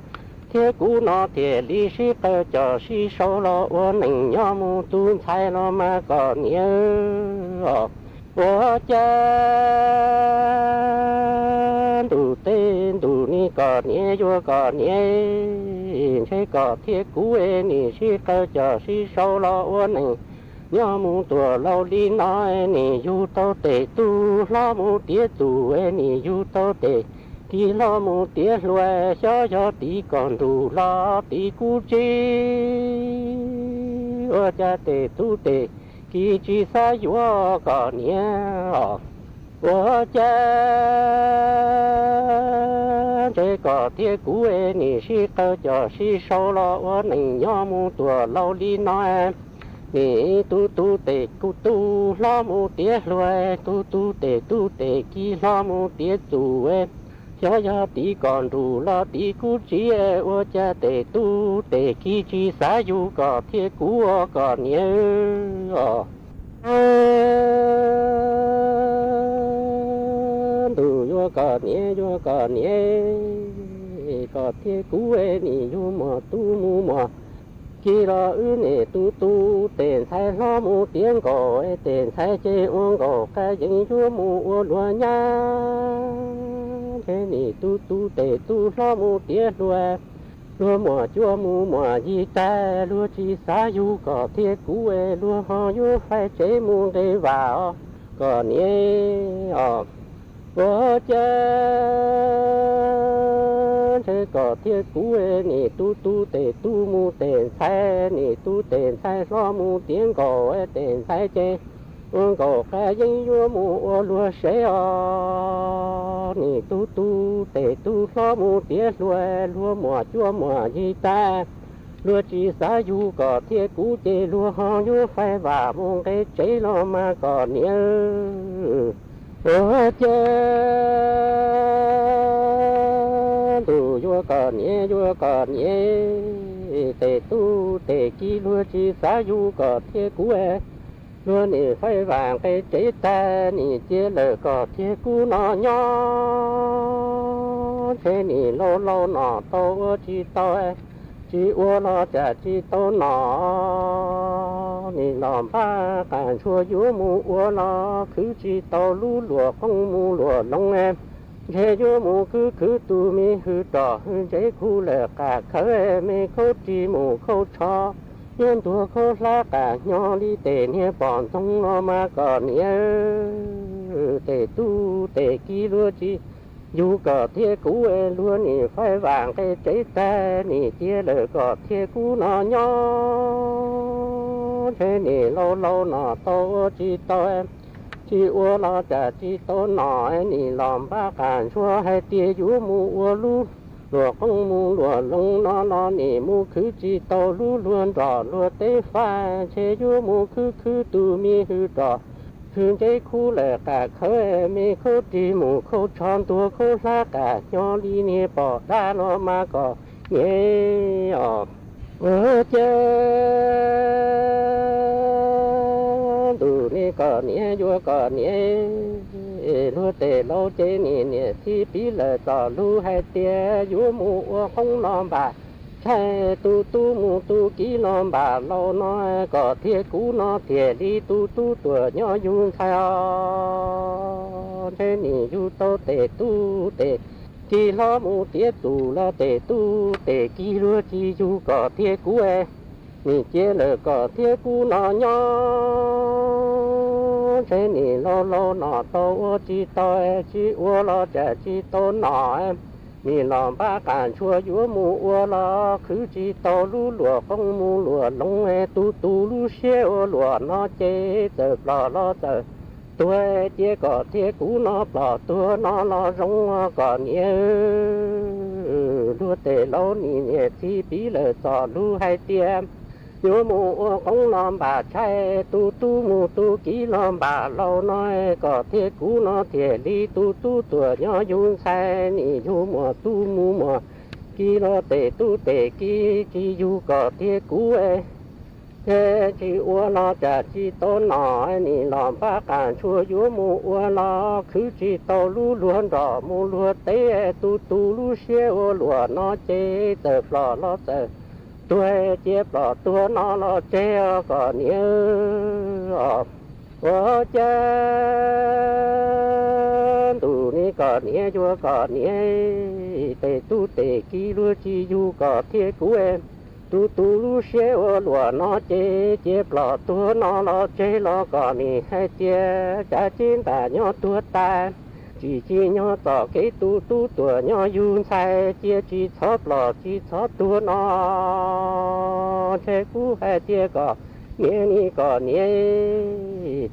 thiab kuv no thiaj li sib qawm cos sib sau los ua neej nyob mus tu ntxhais los mas kom niam os. Ua cas ntuj tej ntuj ni kom niam yuav kom niam, ntshe kom thiab kuv nim sib qawm cos sib sau los ua neej nyob mus tuam laus li no, nim yug tau tes tub hlob mus tiav txus, nim yug tau tes kiv hlob mus tiav hluas, xyov yog tiv kom ntuj los tiv kuv tsi, ua cas tes tub tes kiv tsis xav yuav kom niam os. Ua cas ntshe kom thiab kuv nim sib qawm cos sib sau los ua neej nyob mus tuam laus li no, nim tu tu tes kuv tub hlob mus tiav hluas, tu tu tes tub tes kiv hlob mus tiav txus, xyov yog tiv kom ntuj los tiv kuv tsi, ua cas tes tub tes kiv tsis xav yug kom thiab kuv ua kom niam os. Ntuj yuav kom niam yuav kom niam, kom thiab kuv nim yug muaj tub mus muaj kiv los wb nim tu tu tes ntxhais hlob mus tiav nkaus, tes ntxhais ces ua nkaus qab yeeb yuav mus ua luag nyab, ntshe nim tu tu tes tub hlob mus tiav hluas, luag muaj cuab mus muaj yig tag luag tsis xav yug kom thiab kuv, luag ho yuav faib tsev mus nqe vam os kom niam os. Ua cas ntshe kom thiab kuv nim tu tu tes tub mus tes ntxhais, nim tu tes ntxhais hlob mus tiav nkaus, tes ntxhais ces ua nkaus qab yeeb yuav mus ua luag sev os. Nim tu tu tes tub hlob mus tiav hluas, luag muaj cuab muaj yig tag, luag tsis xav yug kom thiab kuv ces luag ho yuav faib vam mus nqe tsev los mas kom niam. Ua cas ntuj yuav kom niam yuav kom niam, tes tub tes kiv luag tsis xav yug kom thiab kuv, luag nim faib vam nqe tsev tag nim cia lawm kom thiab kuv no nyob, ntshe nim laus laus nom tau ua tsis tau, tsis ua los tsam tsis tau nom, nim los npaj qas ntshua yuav mus ua los khwv tsis tau lub luam qoob mus luam loo, ntshe yuav mus khwv khwv tus me hwm roj hwm ntsev khu lawm qas khawv me khaub ris mus khaub tsho, yuav ntuag khaub hlab qas hnyo li tes niag pom ntxoog los mas kom niam. Tes tub tes kiv luag tsis yug kom thiab kuv, luag nim faib vam nqe tsev tag nim cia lawm kom thiab kuv no nyob, ntshe nim laus laus nom tau ua tsis tau, tsis ua los tsam tsis tau nom, nim los npaj qas ntshua hais tias yuav mus ua lub luam qoob mus luam loo no los nim mus khwv tsis tau lub luag nroj luag teb faj, ntshe yuav mus khwv khwv tus me hwm roj hwm ntsev khu lawm qas khawv me khaub ris mus khaub tsho ntuag khaub hlab qas hnyo li niag pom dab los mas kom niam os. Ua cas ntuj ne kom niam yuav kom niam, luag tes laus ces nim niam txiv piv lawm txoj lus hais tias yuav mus ua qoob los npam ntshai, tus tub mus tus kiv los npam laus no, kom thiab kuv no thiaj li tus tub tuaj nyob yug ntxhais os. Ntshe nim yug tau tes tub tes kiv hlob mus tiav txus los tes tub tes kiv luag tsis yug kom thiab kuv, nim cia lawm kom thiab kuv no nyob, ntshe nim laus laus nom tau ua tsis tau, tsis ua los tsam tsis tau nom, nim los npaj qas ntshua yuav mus ua los khwv tsis tau lub luam qoob mus luam loo, tus tus lub siab ua luam no ces txawm plom los txawm tuag cia kom thiaj kuv no plom tuag no los zoo kom niam. Luag tej laus nim niam txiv piv lawm txoj lus hais tias yuav mus ua qoob los npam tshais, tus tub mus tu kiv los npam laus no, kom thiaj kuv no thiaj li tus tub tuam nyob yug ntxhais, nim yug muam tub mus muam kiv los tej tub tej kiv tsis yug kom thiaj kuv thiaj tsis ua los tsam tsis tau nom, nim los npaj qas ntshua yuav mus ua los khwv tsis tau lub luag nroj mus luag teb, tus tus lub siab ua luam no ces txawm plom los txawm tuag, cia plom tuag no los tseg os kom niam. Ua cas ntuj ni kom niam yuav kom niam, tej tub tej kiv luag tsis yug kom thiaj kuv, tus tus lub siab ua luam no ces cia plom tuag no los tseg los kom nim hais tias cav ceb ntam nyob tuag tas, tsis tsim nyog txoj kev tus tub tuam nyob yug ntxhais, cia tsis txhob plom tsis txhob tuag no, ntshe kuv hais tias kom niam ni kom niam,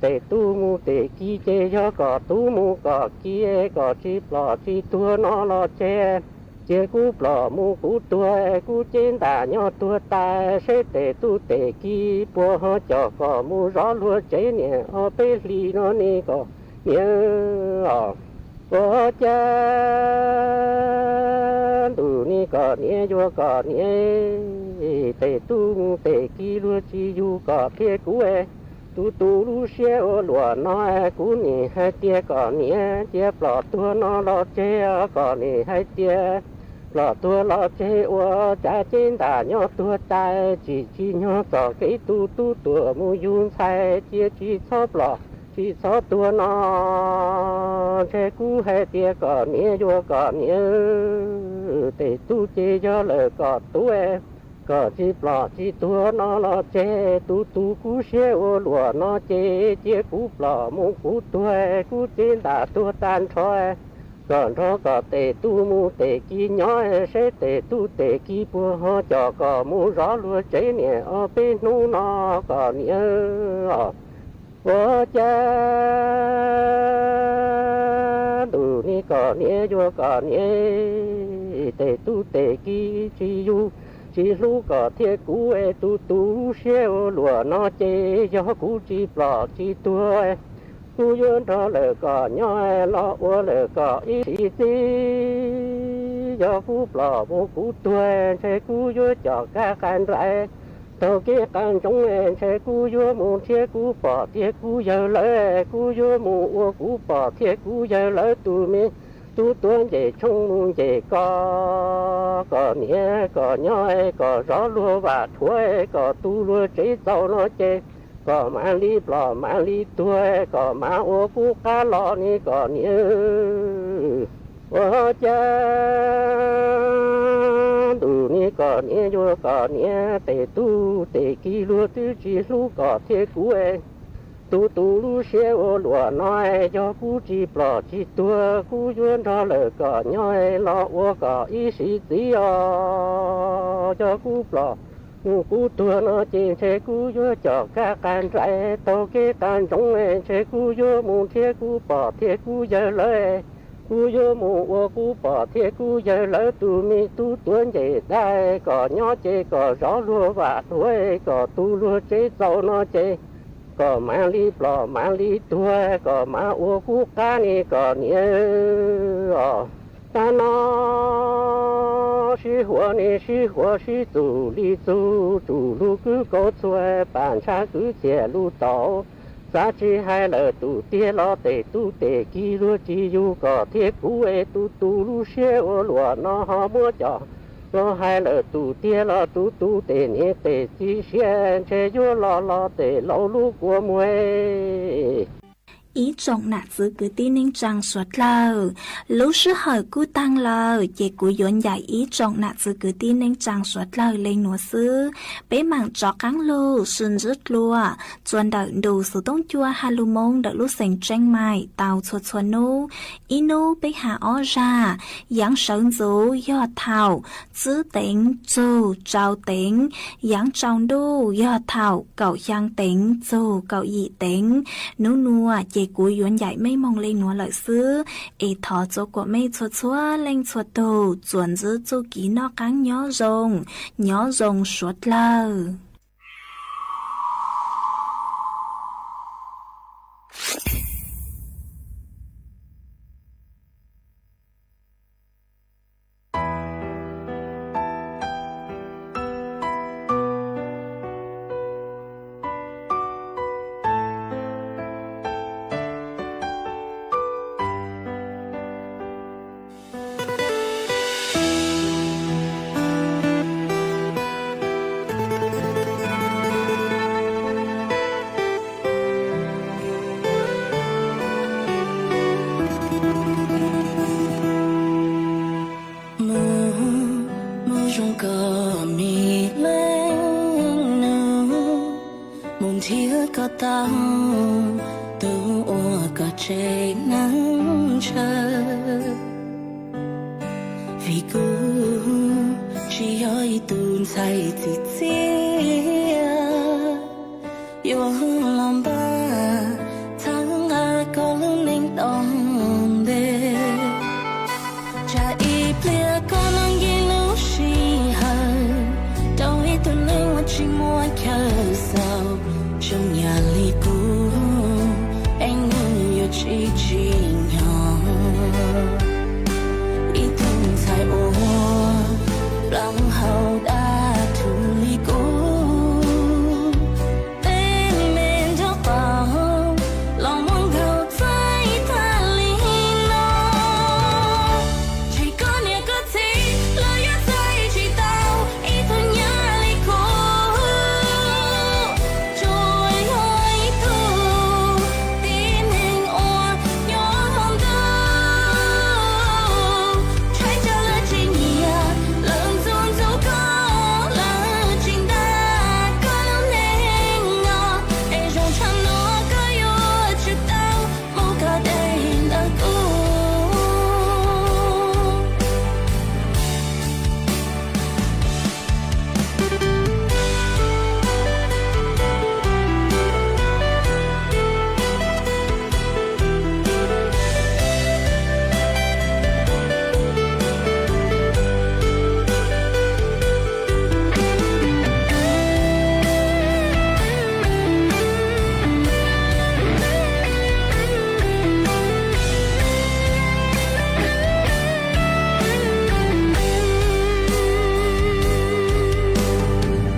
tej tub mus tej kiv ces yog kom tub mus kom kiv, kom tsis plom tsis tuag no los tseg, cia kuv plom mus kuv tuag, kuv ceb ntam nyob tuag tas, seb tej tub tej kiv puas ho coj kom mus zov luag tsev niam ob peb hlis no ni kom niam. Ua cas ntuj ni kom niam yuav kom niam, tej tub mus tej kiv luag tsis yug kom thiaj kuv, tus tus lub siab ua luam no, kuv nim hais tias kom niam cia plom tuag no los tseg, kom nim hais tias plom tuag los tseg ua cav ceb ntam nyob tuag tas, tsis tsim nyog txoj kev tus tub tuam mus yug ntxhais, cia tsis txhob plom tsis txhob tuag no, ntshe kuv hais tias kom niam yuav kom niam, tej tub ces yog lawm kom tub, kom tsis plom tsis tuag no los tseg, tus tus kuv siab ua luam no ces cia kuv plom mus kuv tuag, kuv ceb ntam tuag tag nrho, kom nrog kom tej tub mus tej kiv nyob, seb tej tub tej kiv puas ho coj kom mus zov luag tsev niam ob peb hnub no kom niam. Ua cas ntuj ni kom niam yuav kom niam, tej tub tej kiv tsis yug tsis hlub kom thiaj kuv, tus tus lub siab ua luam no ces yog kuv tsis plom tsis tuag, kuv yuav nrog lawv kom nyob los ua lawv kom ib sim txiv, yog kuv plom mus kuv tuag, ntshe kuv yuav coj kab qa nraim taug kev qa ntsoov, ntshe kuv yuav mus nrhiav kuv pog thiab kuv yawg lawv, kuv yuav mus ua kuv pog thiab kuv yawg lawv tus me tub tuav ncej tshoob mus ncej kos, kom niam kom nyob kom zov luag vam dhuav, kom tu luag tsev txaus no ces kom mam li plom mam li tuag, kom mam ua kuv qab los ni kom niam. Ua cas ntuj ni kom niam yuav kom niam, tej tub tej kiv luag twb tsis hlub kom thiaj kuv, tus tus lub siab ua luam no, yog kuv tsis plom tsis tuag, kuv yuav nrog lawv kom nyob los ua kom ib sim txiv os, yog kuv plom mus kuv tuag no ces ntshe kuv yuav coj kab qa nraim taug kev qa ntsoov, ntshe kuv yuav mus nrhiav kuv pog thiab kuv yawg lawv, kuv yuav mus ua kuv pog thiab kuv yawg lawv tus me tub tuav ncej dab, kom nyob ces kom zov luag vam dhuav, kom tu luag tsev txaus no ces kom mam li plom mam li tuag, kom mam ua kuv qab ni kom niam os. Tag no sib huam ni sib huam sib txuj li txuj, tsuj lug kwv kaus txhua, pam ntshav kwv txhiaj lug tau. Xav tsis hais lawm tus tiag los tej tub tej kiv luag tsis yug kom thiaj kuv, tus tus lub siab ua luam no ho muab coj los hais lawm tus tiag los tus tus tej niam tej txiv siab, ntshe yuav los los tej laus lub kua muag. Ib tsoom nam txwv kwv tij neej tsaa suav dlawg, lub sij hawm kuj taag lawm, ces kuv yuav ncaim ib tsoom nam txwv kwv tij neej tsaa suav dlawg le nuav xwb. Peb maam rov qaab lug sib ntsib dlua txua ntawm ntu xuv tooj cua ha lug moo ntawm lub xeev Tseej Maim tau txhua txhua nub. Ib nub peb has ob zag: yaav sawv ntxuv yog thaum tsib teev txug rau teev, yaav tsaus ntuj yog thaum kaum xyaa teev txug kaum yim teev. Nub nuav es kuv yuav ncaim mej moog le nuav lawm xwb. Es thov txhua kuas mej txhua txhua leej txhua tug txuas ntxiv txuj kev noj qaab nyob zoo, nyob zoo suav dlawg. Moog, moog zoo koj me leej nus, moog nrhiav koj tau tug ua koj tsev neeg ntshaw. Vim kuv tsis yog ib tug ntxhais txim txiaj yuav los npaj txhawb nqa koj lub neej tom ntej. Tsam ib pliag koj nyob ib lub sij hawm rau ib tug neeg uas tsis muaj chaw xaus zoo yam li kuv, es nws yuav tsis tsim nyog ib tug ntxhais uas plaub hau dab thuv li kuv. Tej me nraub qaum los muaj nkaus txaij tag li no. Tseg koj niam koj txiv los yuav txais tsis tau ib tug nyab li kuv. Tsuas yog ib tug tib neeg uas nyob hauv ntuj, tshaib tsam lawv tsis nyiam, lawv ntxub ntxub koj, lawv tsis nta koj lub neej no, es zoo tshaj no koj yuav tsum tau mus koj dej ntawm kuv.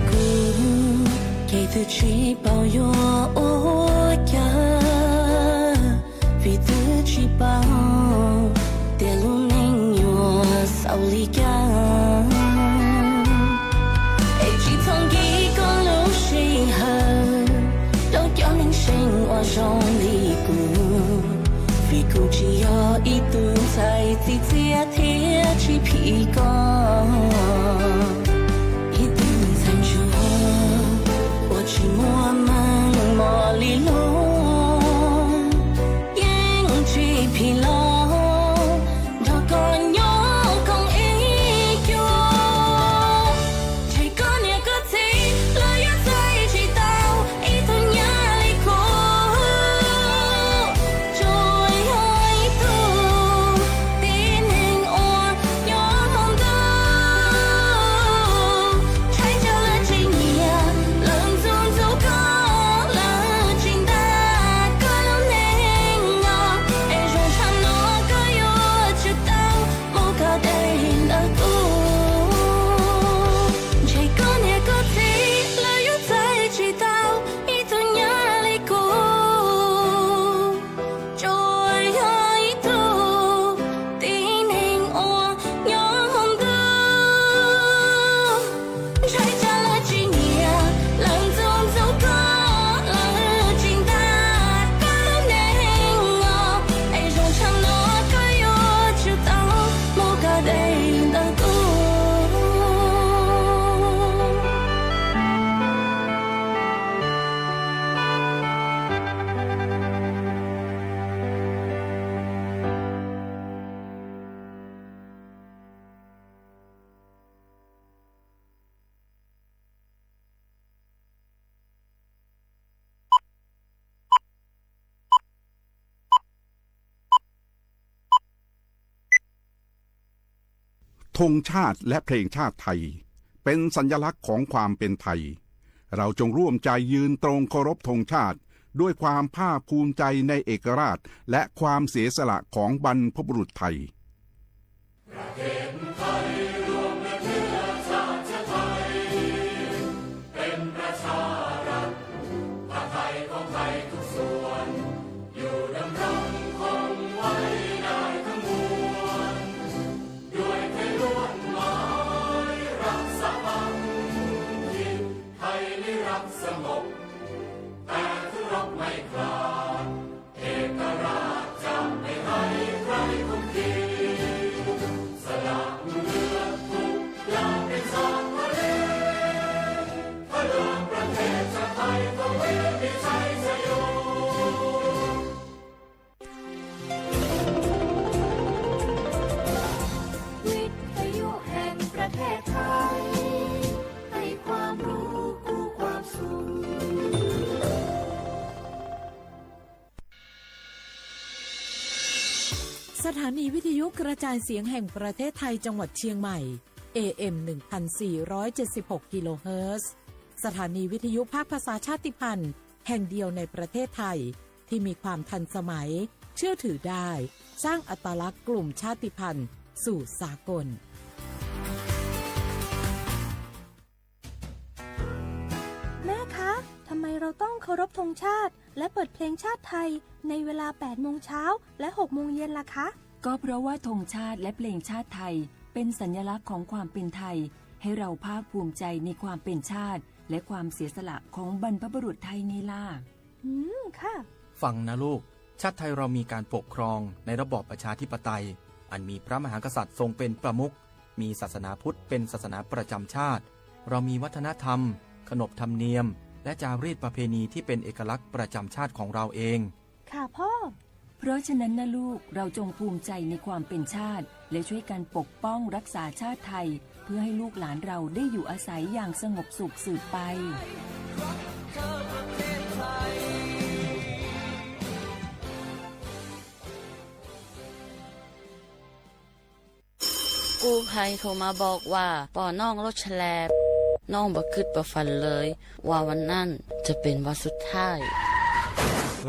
Kuv ces twb tsis paub yuav ua cas, vim twb tsis paub tias lub neej yuav xaus li cas. Es tsis txhob nkim koj lub sij hawm rau cov neeg seem uas zoo li kuv, vim kuv tsis yog ib tug ntxhais txi txiaj thiab tsis phim koj. Ib tug ntxhais ntsuag uas tsis muaj meej mom li luag, yeej tsis phim los nrog koj nyob koom ib cuab. Tseg koj niam koj txiv los yuav txais tsis tau ib tug nyab li kuv. Tsuas yog ib tug tib neeg uas nyob hauv ntuj, ธงชาติและเพลงชาติไทย เป็นสัญลักษณ์ของความเป็นไทย เราจงร่วมใจยืนตรงเคารพธงชาติ ด้วยความภาคภูมิใจในเอกราช และความเสียสละของบรรพบุรุษไทย ประเทศไทยรวมและเชื้อชาติไทย เป็นประชารัฐ ผ้าไทยของไทยทุกส่วน อยู่ดำรงคงไว้ได้ทั้งมวล ด้วยไทยล้วนหมายรักสามัคคี ไทยนิรักสงบ แต่ถึงรบไม่กล้า เอกราชจะไม่ให้ใครคุมขีด สละเลือดทุกอย่างเป็นสามเณร เพื่อประเทศชาติไทย ทวีมีชัยชโย วิทยุแห่งประเทศไทย ให้ความรู้คู่ความสุข สถานีวิทยุกระจายเสียงแห่งประเทศไทยจังหวัดเชียงใหม่ เอ เอ็ม หนึ่งพันสี่ร้อยเจ็ดสิบหก กิโลเฮิรตซ์ สถานีวิทยุภาคภาษาชาติพันธุ์แห่งเดียวในประเทศไทย ที่มีความทันสมัย เชื่อถือได้ สร้างอัตลักษณ์กลุ่มชาติพันธุ์สู่สากล แม่คะ ทำไมเราต้องเคารพธงชาติ และเปิดเพลงชาติไทย ในเวลา แปดโมงเช้า และ หกโมงเย็นล่ะคะ ก็เพราะว่าธงชาติและเพลงชาติไทย เป็นสัญลักษณ์ของความเป็นไทย ให้เราภาคภูมิใจในความเป็นชาติ และความเสียสละของบรรพบุรุษไทยไงล่ะ อืม ค่ะ ฟังนะลูก ชาติไทยเรามีการปกครองในระบอบประชาธิปไตย อันมีพระมหากษัตริย์ทรงเป็นประมุข มีศาสนาพุทธเป็นศาสนาประจำชาติ เรามีวัฒนธรรม ขนบธรรมเนียม และจารีตประเพณีที่เป็นเอกลักษณ์ประจำชาติของเราเอง ค่ะพ่อ เพราะฉะนั้นนะลูก เราจงภูมิใจในความเป็นชาติ และช่วยกันปกป้องรักษาชาติไทย เพื่อให้ลูกหลานเราได้อยู่อาศัยอย่างสงบสุขสืบไป กู้ภัยโทรมาบอกว่าปอน้องรถฉลบ น้องบ่คิดบ่ฝันเลย ว่าวันนั้นจะเป็นวันสุดท้าย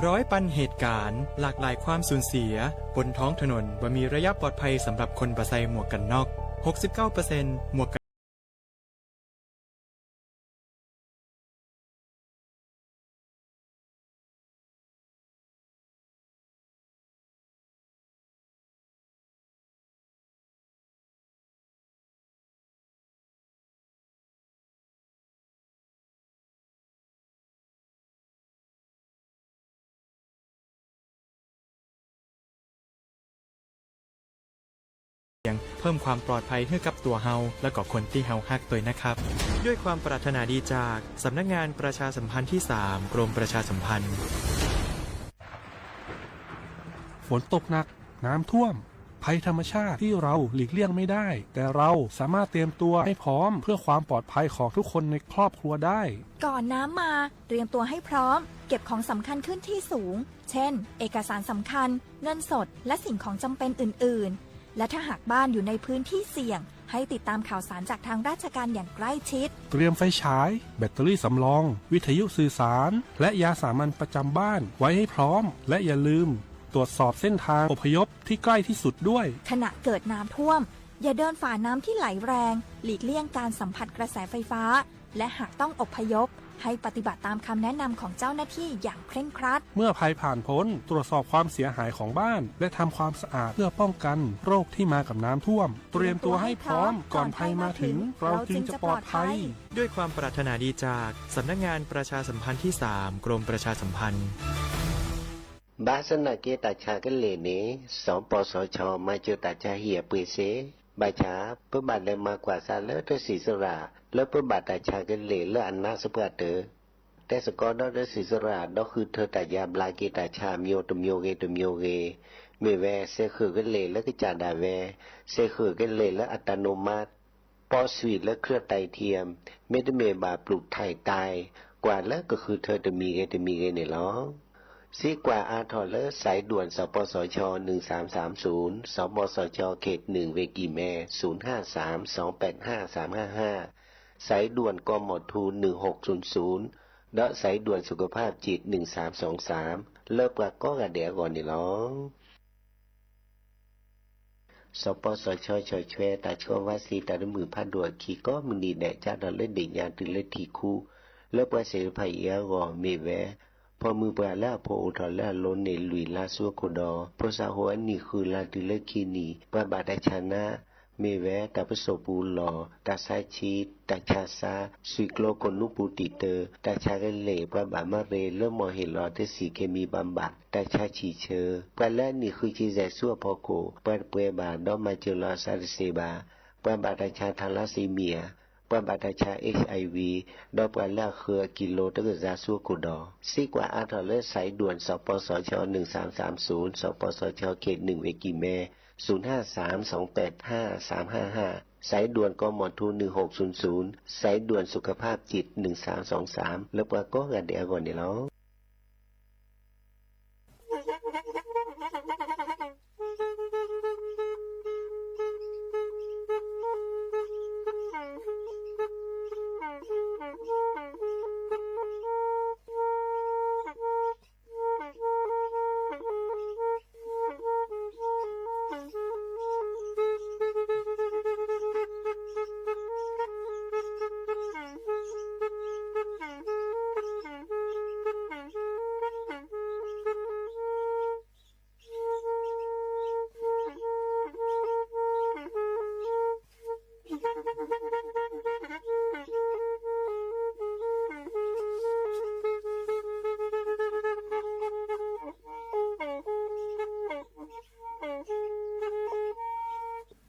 ร้อยปันเหตุการณ์ หลากหลายความสูญเสีย บนท้องถนนบ่มีระยะปลอดภัยสำหรับคนบ่ใส่หมวกกันน็อก หกสิบเก้าเปอร์เซ็นต์ หมวกกัน เพิ่มความปลอดภัยให้กับตัวเฮา และก็คนที่เฮาฮักด้วยนะครับ ด้วยความปรารถนาดีจากสำนักงานประชาสัมพันธ์ที่สาม กรมประชาสัมพันธ์ ฝนตกหนัก น้ำท่วม ภัยธรรมชาติที่เราหลีกเลี่ยงไม่ได้ แต่เราสามารถเตรียมตัวให้พร้อมเพื่อความปลอดภัยของทุกคนในครอบครัวได้ ก่อนน้ำมา เตรียมตัวให้พร้อม เก็บของสำคัญขึ้นที่สูง เช่น เอกสารสำคัญ เงินสด และสิ่งของจำเป็นอื่นๆ และถ้าหากบ้านอยู่ในพื้นที่เสี่ยง ให้ติดตามข่าวสารจากทางราชการอย่างใกล้ชิด เตรียมไฟฉาย แบตเตอรี่สำรอง วิทยุสื่อสาร และยาสามัญประจำบ้านไว้ให้พร้อม และอย่าลืมตรวจสอบเส้นทางอพยพที่ใกล้ที่สุดด้วย ขณะเกิดน้ำท่วม อย่าเดินฝ่าน้ำที่ไหลแรง หลีกเลี่ยงการสัมผัสกระแสไฟฟ้า และหากต้องอพยพ ให้ปฏิบัติตามคำแนะนำของเจ้าหน้าที่อย่างเคร่งครัด เมื่อภัยผ่านพ้น ตรวจสอบความเสียหายของบ้าน และทำความสะอาดเพื่อป้องกันโรคที่มากับน้ำท่วม เตรียมตัวให้พร้อม ก่อนภัยมาถึง เราจึงจะปลอดภัย ด้วยความปรารถนาดีจากสำนักงานประชาสัมพันธ์ที่สาม กรมประชาสัมพันธ์ บาสนาเกตาชากันเลเน สปสช มาเจอตาชาเหียเปื่อยเซ บาชา เพื่อบาทแลมา กว่าซา แล้วเตอร์ศรีสระ แล้วเพื่อบาทตาชากันเล แล้วอันนาสเปื่อเตอ แต่สกอร์ดอกเตอร์ศรีสระ ดอกคือเธอตายาบลาเกตาชา โมตโมเกตโมเก เมแว เซคือกันเล แล้วก็จ่าดาแว เซคือกันเล แล้วอัตโนมัติ ป้อสวีท และเครือไตเทียม ไม่ได้เมบาปลูกถ่ายตาย กว่าแล้วก็คือเธอตะมีเกตะมีเกเนี่ยหรอ Xib kuas a thom lawb xaiv duam xov pos xov cho nws xaam xaam xum, xov pos xov cho khees nws Ves Kis Mes xum haj xaam xov pem haj xaam haj haj, xaiv duam kos mos thu nws hoom xum xum, dov xaiv duam xu ka phaj cim nws xaam xov xaam, lawb pua kob ga diav gom nim los. Xov pos xov cho chov chue tas tshuaj vaj xij tas lub mws phaj duam khi kob mws nim daim caj rau lawb dej nyab rw lawb thim khub, lawb pua xev phaj iav gom mem vev, phoj mws pua lawb a phoj u rho lawb a lub nim luis lab xuab kaum dos, phoj xav huam nim hws lag rw lawb khi nim, pua npam tas chav nab, mem vev tas pub xaus puv los tas xab tshib tas chav xab, xwm klo kaum nub puv tim taw tas chav ke lem, pua npam mab re lawb mos hem los teb xim khe mi pua npam tas chav tshim chaw, pua lawb nim hws tsis zaim xuab phov kaum, pua pua npam dov mas caw los xav xe npam, pua npam tas chav tha lab xi miam, pua npam tas chav HIV, dov pua lawb hws kis lus dawb kawm zab xuab kaum dos. Xib kuas a thom lawb xaiv duam xov pos xov cho nws xaam xaam xum, xov pos xov cho khees nws Ves Kis Mes xum haj xaam xov pem haj xaam haj haj, xaiv duam kos mos thu nws hoom xum xum, xaiv duam xu ka phaj cim nws xaam xov xaam, lawb pua kob ga diav gom nim los.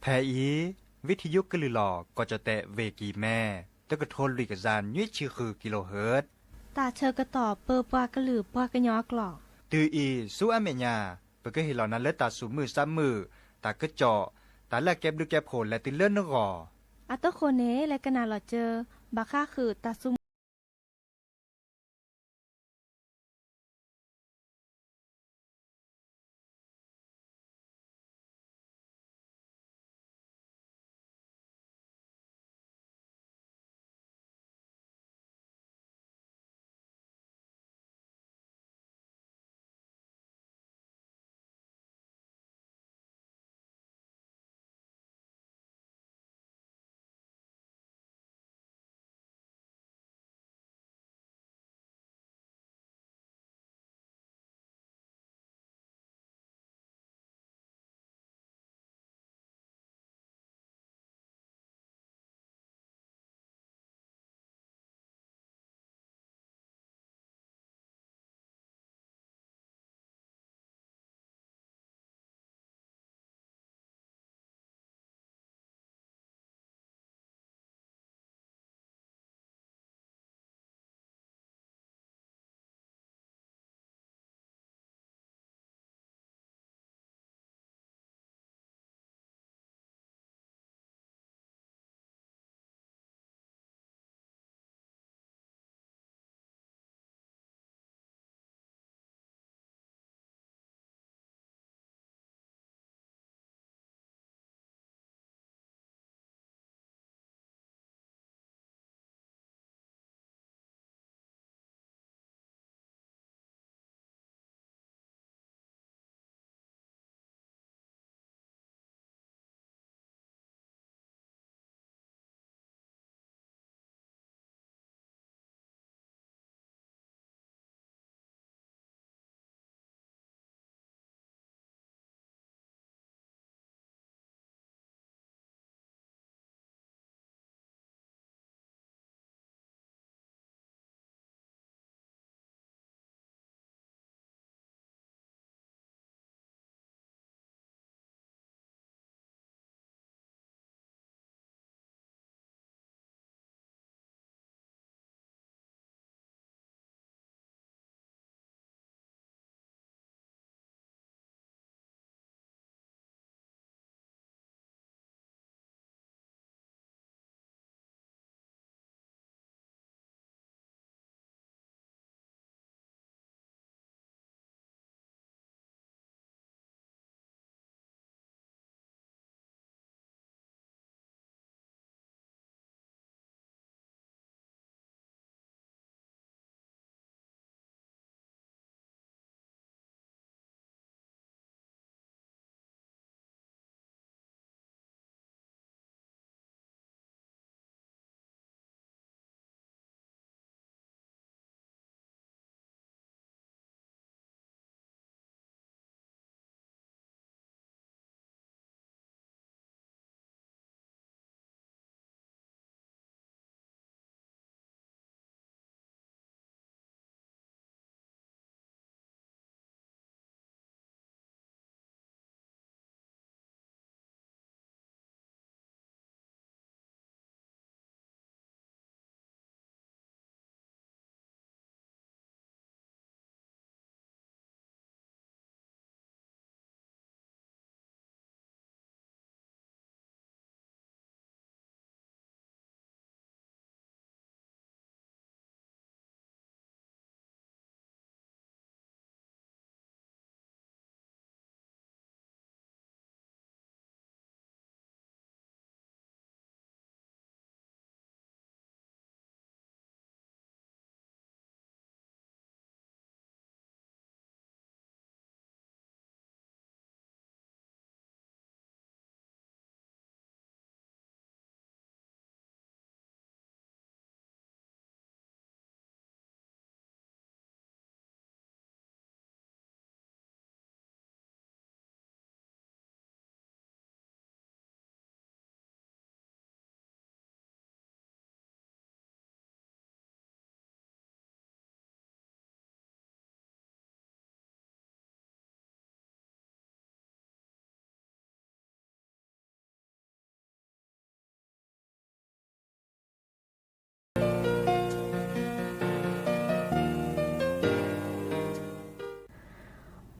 Thais ib, vib thi yub kab lwm los kos cov tes Ves Kis Mes, dawb kawm thuav luis kawm zas nyuj tshwj hwm kis lus hwv. Tas chaw kawm tom pw pua kab lwm pua kab nyob klom. Twm ib xub ab me nyas, pw kab him los na lawb tas xu mwj xab mwj, tas kab com, tas laj kab blwb kab phom lawv twb lawb nub gom. Ab tub qhua ne le kab nas los caw, npam qhab hwm tas xu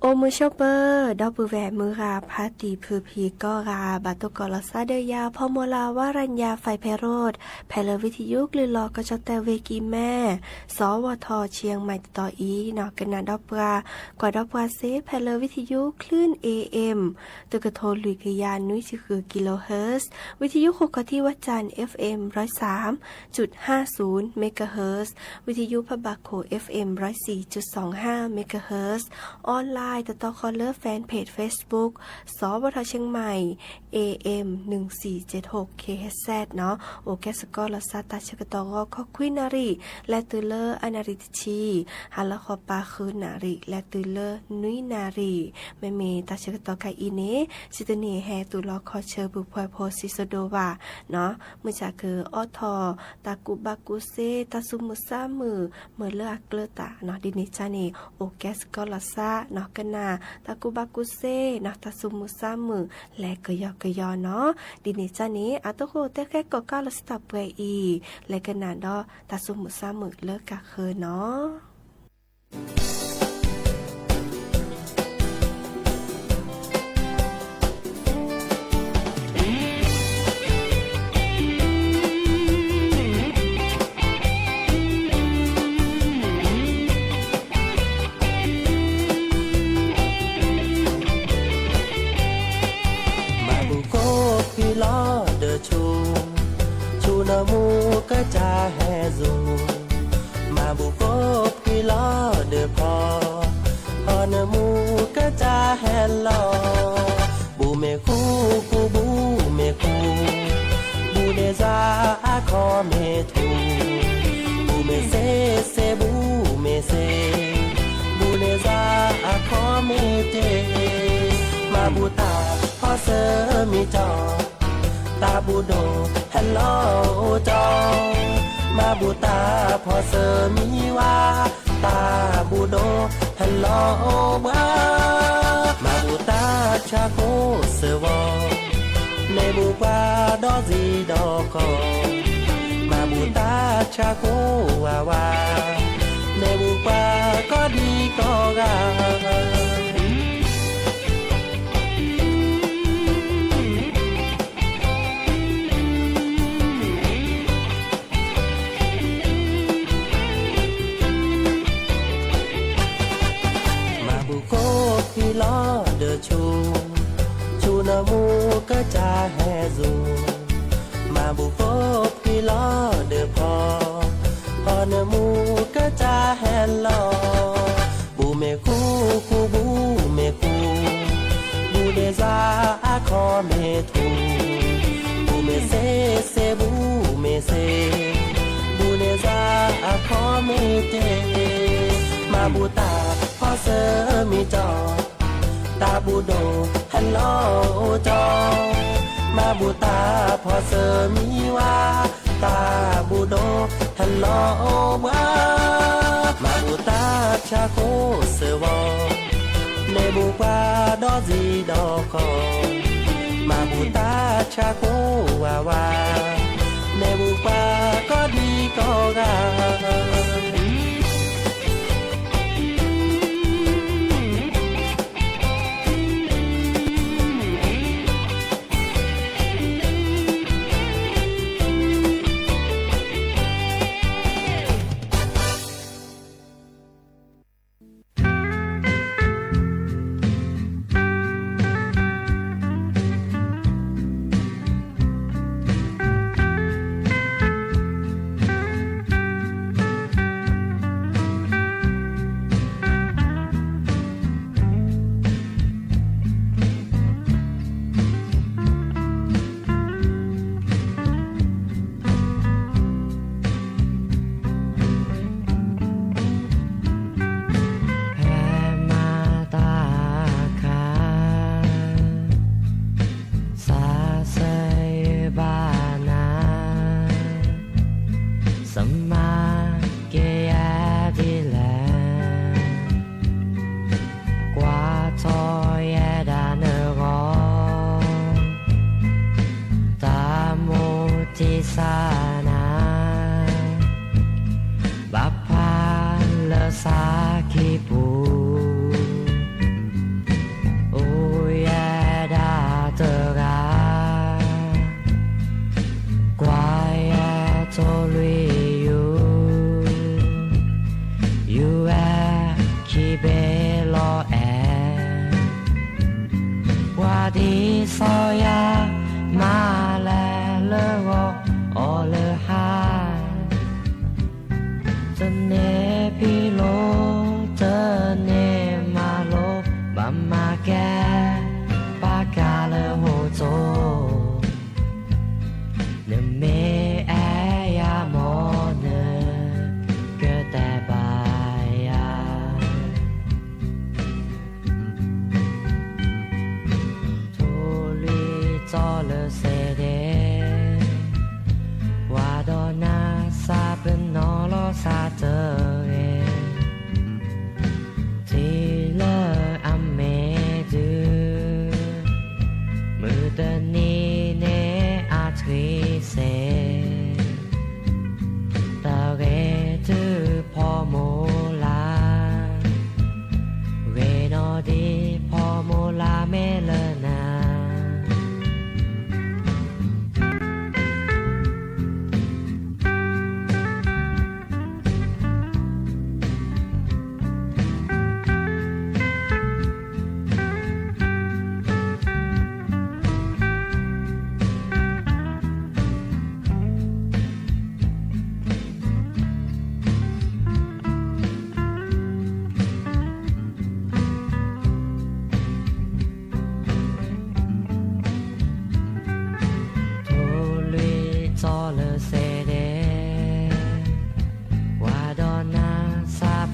Ua mws xyoo pawg, dawb pw vam mws ga, phav tim phwm phim koj ga, vam tuaj kom los xab dawb ya, phoj muag la vab ran ya fais phe rod, phe lawv vij thij yub klwj los koj tso tas vej kis maj, xov vaj thom tshiab mais tos ib no kab nas dawb pua, kua dawb pua xeb phe lawv vij thij yub klwj A M, tw kawg thau lwm kawg ya nub tsis hwm kilohertz, vij thij yub khu koj thij vaj cas F M rau xaam tsum haj xum megahertz, vij thij yub phaj ba khu F M rau xis tsum xoom haj megahertz, online tau tau qhov lawv fanpage Facebook xov vaj thom tshiab mais A M neeg xis tsev thau K H Z no, ua kab xwm koj los xab tas tshaj kawg tau qhov kho kuj na rim, lawv tw lawv a na rim tib tsib, hab lawv qhov pab khwb na rim lawv tw lawv nub na rim, me me tas tshaj kawg tau kab ib ne, tsis tw nim has tus los kho chaw pw phuaj phuaj xis xo do vas no, mws tsam kawg ob thom tas kuj ba kuj xeb tas xub mws xab mws mws lawv a klawb tas no, di ne tsab ne, ua kab xwm koj los xab no kab nas tas kuj ba kuj xeb no tas xub mws xab mws lawv kawg yog kawg yog no, di ne tsab ne, a tuaj qhub tej qheb kom koj los xab tas pua i lawv kab nas dawb tas xub mws xab mws lawv kab khwb no. Mas bus koj phij los dawm tshum, tshum no mus koj tsa has zus. Mas bus koj phij los dawm phom, phom no mus koj tsa has los. Bus me kub kub bus me kub, bus ne zaj a khov me thum. Bus me xeb xeb bus me xeb, bus ne zaj a khov me ces. Mas bus tas phom xwb me cov, tas bus doog has los cov. Mas bus tas phom xwb me vas, tas bus doog has los vas. Mas bus tas tshav kub xwb vos, neb bus puas dog zis dog qos. Mas bus tas tshav kub vas vas, neb bus puas koj dig koj ga. Mas bus koj phij los dawm tshum, tshum no mus koj tsa has zus. Mas bus koj phij los dawm phom, phom no mus koj tsa has los. Bus me kub kub bus me kub, bus ne zaj a khov me thum. Bus me xeb xeb bus me xeb, bus ne zaj a khov me ces. Mas bus tas phom xwb me cov, tas bus doog has los cov. Mas bus tas phom xwb me vas, tas bus doog has los vas. Mas bus tas tshav kub xwb vos, neb bus puas dog zis dog qos. Mas bus tas tshav kub vas vas, neb bus puas koj dig koj ga.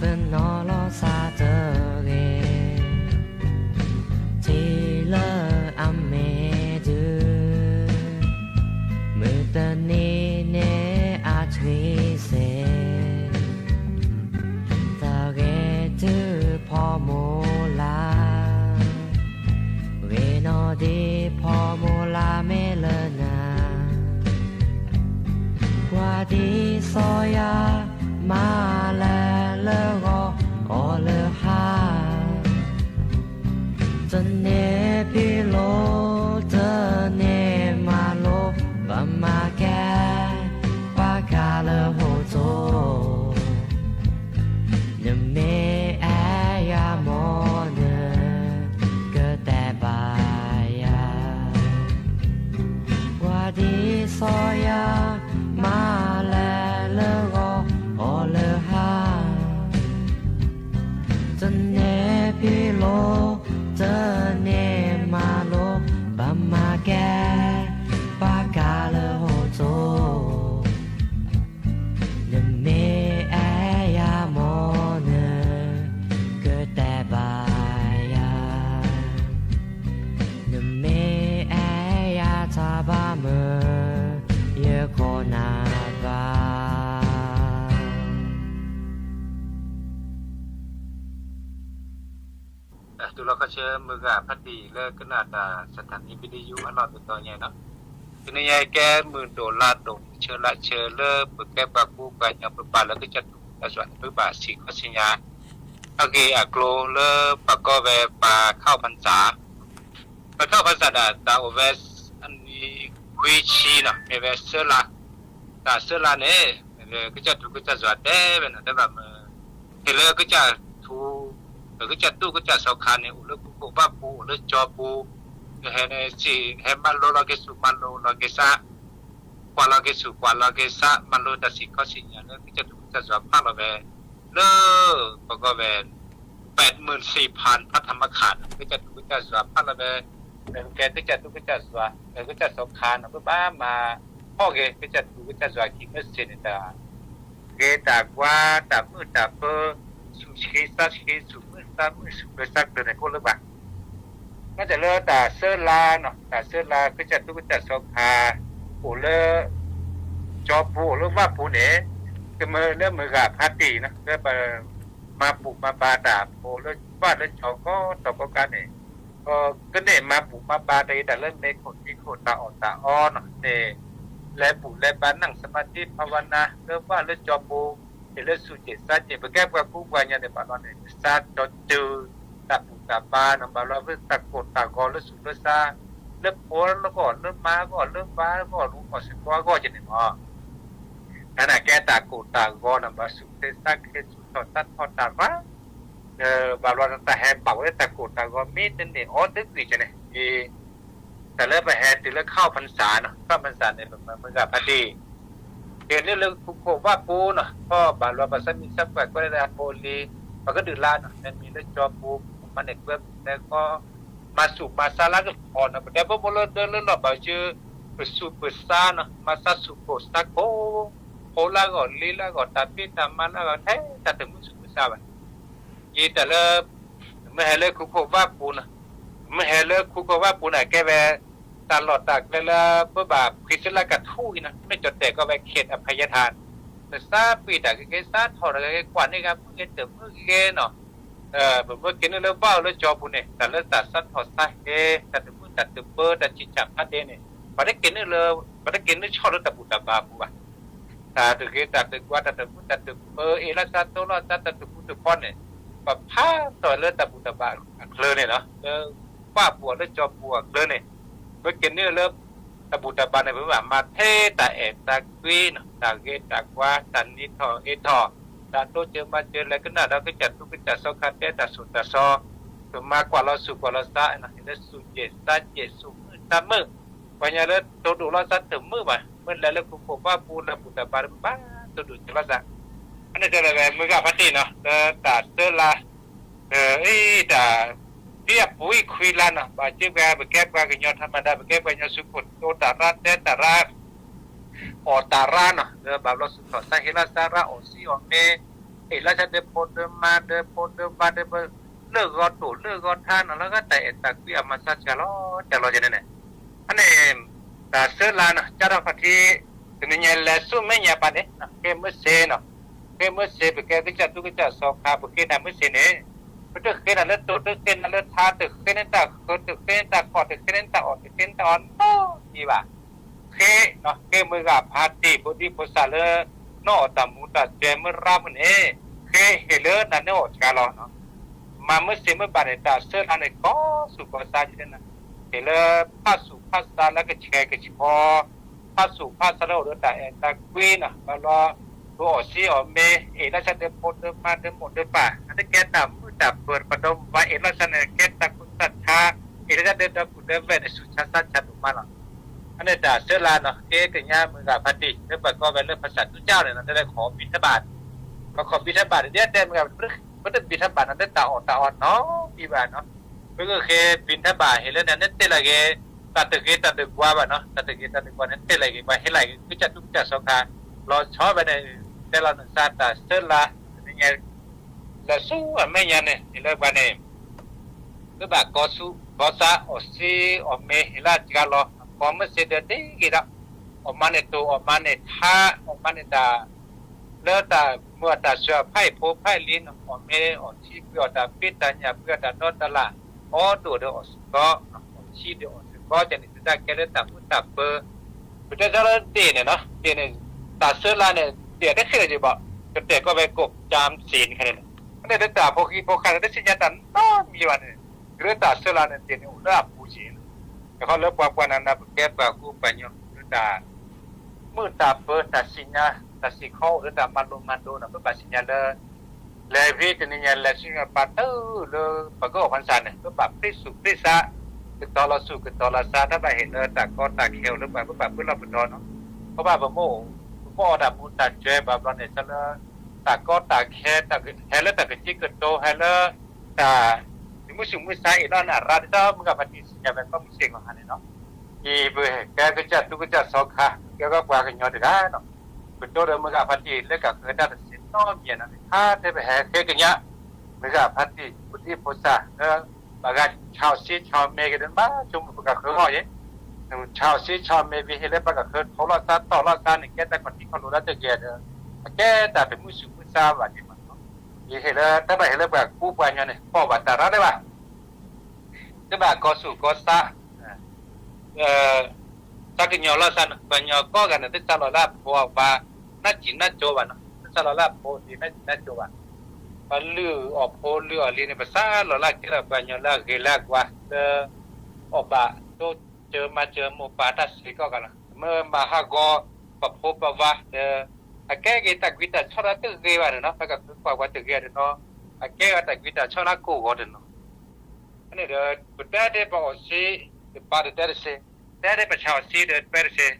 Peb no los xav txawv e, txij lawm a me twb, mws tawm nim ne a txhis xes, txawv e twb phom mus lawm, e no tiv phom mus lawm me lawm na. Kuv tiv xo yam mas lawm lawm os, lawm hab. Txawm ne phij los, txawm ne mas los, pab mas kab, pab kab lawm hauv txos. Nws me a yam mos nws kawg tas npam yam. Kuv tiv xo yam mas lawm lawm os, lawm hab. Txawm ne phij los, txawm ne mas los, pab mas kab, pab kab lawm hauv txos. Nws me a yam mos nws kawg tas npam yam. Nws me a yam txhab pab mws yawg qhov na vas. Tus lo koj tsev mws gam phab tis lawm kab nas tas sa thas nis vi di yu a no tus tau nyaj no. Tus no nyaj kab mws dos la dos nws chaw la chaw lawm pw kab pab kub pab nyob pw pab lawv kab caj tus kab zam pw pab xis koj xis nyas. Tag kis a klo lawm pab koj ve pab khauj phas xas. Pab khauj phas xas tas tas ua ve a ni kuj tsi no me ve xab la. Tas xab la ne, kab caj tus kab caj zam teb ve no teb vam mws. Ces lawv kab caj tus, kab caj tus kab caj xauv kha ne ua lawv kuj kom vaj pus ua lawv cov pus. Ces he mas los los kev xum mas los los kev xab, kuam los kev xum kuam los kev xab mas los tas xis koj xis nyas lawm kab caj tus kab caj zam phaj los ve. Lawm pab koj ve pab mws xis phas phaj tham mas khas no kab caj tus kab caj zam phaj los ve. Kev kab caj tus kab caj zam, kab caj xauv kha no pab pab mas hoj kev kab caj tus kab caj zam kis mej xes ne tas kev tas kuab tas mej tas pab, xum sib xab sib xum mej xab mej xum pab xab kawg ne koj lawm vas. Nyob tas lawv tas xab la no tas xab la kab caj tus kab caj xauv kha ua lawv cov pus ua lawv vaj pus ne, kws mws lawv mws gam phab tis no lawv mas pum mas pa tas pus lawv vaj lawv cov koj tau koj kab ne. Koj ne mas pum mas pa tas tas lawv me khaum ib khaum tas ob tas ob no ne, lawv pum lawv pa neej xa ma tib phav va na lawv vaj lawv cov pus, ces lawv xum cem xab cem pab kab pab kub pab nyob ne pab no ne xab cov cw tas pum tas pa no pab los tas kaum tas gos lawv xum lawv xab, lawv phuav lawv koj lawv mab koj lawv vab koj lub koj xeem koj koj ces ne mog. Thaum na kev tas kaum tas gos no pab xum kev xab kev xum tho xab tho tas vab, pab los tas he pam ua tas kaum tas gos mib teb ne ob teb kis ces ne, tas lawv pab he tis lawv khauj phas xas no khauj phas xas ne pab mws gam phab tis. Ces nej lawv kuj kom vaj pus no koj pab los pab xab mib xab pam koj le pab li, pab koj dwm la no ne mws lawv cov pus mas ne kuv pum ne koj mas xum mas xab lab koj phom no pab dab pab muab lawv dawb lawv los pab tsw pw xum pw xab no mas xab xum kaum xab kaum, hauv lab kom li lab kom tas pib tas mas lab kom theb tas tus mub xum pw xab vas. Ces tas lawv mws he lawv kuj kom vaj pus no, mws he lawv kuj kom vaj pus na kev ve tas los tas le lawv pab pab qhib xab lab kas thuj no nej cov tes koj ve khem a phas yav thas, nws xab pis tas kev xab tho tas kev kuam nej ga mub kev tawm mub kev no, pab muab kev nej lawv vaj lawv cov pus ne tas lawv tas xab tho xab he tas tus mub tas tus pab tas tsis tsam phab deb ne, pab dab kev nej, pab dab kev nej tshoj lawv tas pum tas pa pus vas. Tas tus kev tas tus kuav tas tus mub tas tus pab es laj xab tub laj xab tas tus pub tus phob ne, pab phab tog lawv tas pum tas pa a dlawg ne no lawv vaj pus lawv cov pus a dlawg ne, muab kev nej lawv tas pum tas pa ne pab mam mas theb tas es tas kuib no tas kev tas kuav tas ni tho es tho, tas dub cawv mas cawv lawv kab nas dab kab caj tus kab caj xauv kha teb tas xum tas xo, tus mas kuam los xum kuam los xab no lawv xum cem xab cem xum mub xab mub, pab nyob lawv tau dum laj xab tus mub mas mub le lawv kuj kom vaj pus lawv pum tas pa pab tau dum cov laj xab. Ab ne tas mws gam phab tis no lawv tas xab la, ib tas tib yam pus ib khuib lab no pab ceb pab pab kev pab kws nyob thaj ma da pab kev pab nyob xub pum ua tas rab teb tas rab os tas rab no lawv pab los xum tho xab he laj xab rab os xib os me, es laj xya dawb paug dawb mas dawb paug dawb vas dawb paug, lwj gov tum lwj gov thab no los koj tas es tas kwv a mas xab tsa los cas los ces ne. Ab ne, tas xwb la no caj dab qhov thib, tus nws nyias lawv xub mej nyias pas ne, qhia muab xev no, qhia muab xev pem kev kwv caj tub kwv caj xov kha pem kev na muab xev ne. Peb twb qhia na lawv tus, twb qhia na lawv thab, twb qhia neb tas qhov, twb qhia neb tas qhov, twb qhia neb tas os, twb qhia neb tas os no, i vas qhia no qhia mus gam phav tim pum dib pum xav lawv noj tas mus tas tsev muab rab mus ne, qhia hem lawv na neb os tsa los no. Mas muab xev muab npam ne tas xwb la ne kov xum kov xav ces na, hem lawv phaj xum phaj xav lawv kws tshais kws tshos, phaj xum phaj xav lawv ua tas es tas kwv no los tus os xib os me, es laj xya dawb paug dawb mas dawb mus dawb pam, nej kev tas muj tas pw pas dau vas es laj xya ne kev tas kuj tas tshab, es laj xya dawb dawb pum dawb vem ne xum tshab xab tshab tus mas los. Ab ne tas xwb la no kev kws nyab mus gam phav tim lawv pas kov vas lawv phaj xav tub caj ne no, lawv qhov pib thab npam, qhov pib thab npam tias tej mus gam, peb twb pib thab npam no lawv tas os tas os no, i vas no, peb kws qhia pib thab npam hem lawv na neb tej laj kev tas twg kev tas twg kuv vas no, tas twg kev tas twg kuv ne tej laj kev kuv hem laj kwv caj tub kwv caj xov kha los tshov vas ne, tej los nws xav tas xwb la, lawv xub mej nyias ne es lawv vas ne, lawv vas kov xum kov xav os xib os me hem laj tsa los kov muab xev dawb teb kev da, os mas ne tus os mas ne thab os mas ne tas, lawv tas muaj tas xua phaj phau phaj li no os me os txhib pw os tas peb tas nyam pw os tas no tas lam, ob ntus da os xwm kov, os txhib da os xwm kov ces nws txwm tag kev lawv tas muj tas pw, pw tej txhob lawv tim ne no tim ne, tas xwb la ne, tim teb qhia ces pom, tes koj ve kaum cam xis ne, nej lawv tas phau kis phau kha lawv teb xib nyab tas noj mis vas ne, lawv tas xwb la ne tim ne ua lawv pum xis, qhov lawv pua pua na na pem kev pas kuj pas nyo lawv tas muj tas pw tas xis nyab tas xis khob lawv tas mas lus mas lus no peb pas xis nyab lawv, lawv vib tus nws nyias lawv xub nyuas pas tawg lawv pas koj ua qhov ntxa ne peb pas peb xum peb xav, kws tog los xum kws tog los xav tab pas hem lawv tas kov tas khev lawv pas peb pas peb loj pem dog no, qhov pas pem muj, pem muj os tas mus tas tsev pas los ne xav lawv tas kov tas khev, has lawv tas kws cib kws tau has lawv tas, tus muj xum muj xav es loj na rab teb tab mus gam phav tim xis nyab vas koj muj xev ko ha ne no, ces pem kev kwv caj tub kwv caj xov kha kev koj pas kws nyo tug kab no, pem rau lawv mus gam phav tim lawv kam qhwv dab tas xev noj mias no thab teb pem has kev kws nyab mus gam phav tim pum dib pum xav lawv pas gam tshau xib tshau me kws npab tso mus pem kam qhwv hoj es, tshau xib tshau me vim hem lawv pas kam qhwv thaum loj xab tom loj xab nws kev tas kom tib qho lus dab tawg kiag, kev tas pem muj xum muj xav vas ces mas, ces hem lawv tab pas hem lawv pas kub pas nyo ne pom vas tas rab teb vas, teb pas kov xum kov xav, xav kws nyo loj xab no pas nyo koj gam no twb txav los laj phau vas nab cim nab cov vas no twb txav los laj phau tim nab cim nab cov vas, pas lwj os phau lwj os li ne pas xav los laj kev los pas nyo laj ghe laj kuav lawv, os pas tub caw mas caw mus pas tag xis koj gam los mas mas has ko, pas phau pas vas, a kev kev tas kws tas tshoj dab twg ghe vas no pas kam qhwv kuav kuav twg ghe no, a kev tas kws tas tshoj dab kuj gov no, kuv tab teb pas os xib, pas teb teb xib, tab teb pas tshau xib peb xib,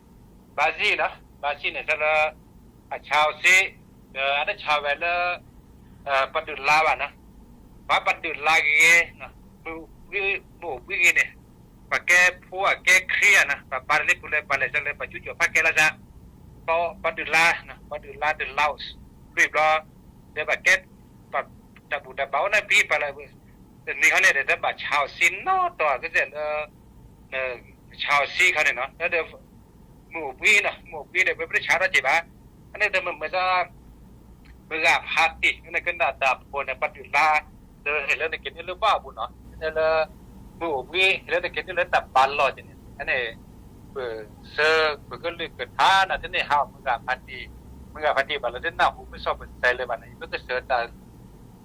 pas zib no, pas zib ne xav lawv tshau xib, a dab tshau vas lawv pas twm la vas no, pas pas twm la ghe, mus ua pib ne, pas kev phuab kev khib no pas pas li phu lawv pas lawv xav lawv pas cub cuam phaj kev laj xab, pas twm la, pas twm la twm la, lwj blo, lawv pas kev, tas pum tas pas ua nab pib pas lawv, nws qhov ne tab pas tshau xib no tos koj lawv tshau xib qhov ne no, mus ua pib no mus ua pib lawv peb tshau dab ces vas, nej mus mus xav mus gam phav tim ne koj nram tas phuab ne pas twm la, hem lawv ne kev nws lub vaj pum no, lawv mus ua pib lawv ne kev nws lawv tas pas los ces ne, pem xwb pem koj lwj kws thab no thiab nej has mus gam phav tim, mus gam phav tim pas lawv twb naj huv peb soj pem xais lawv pas no peb koj sawv tas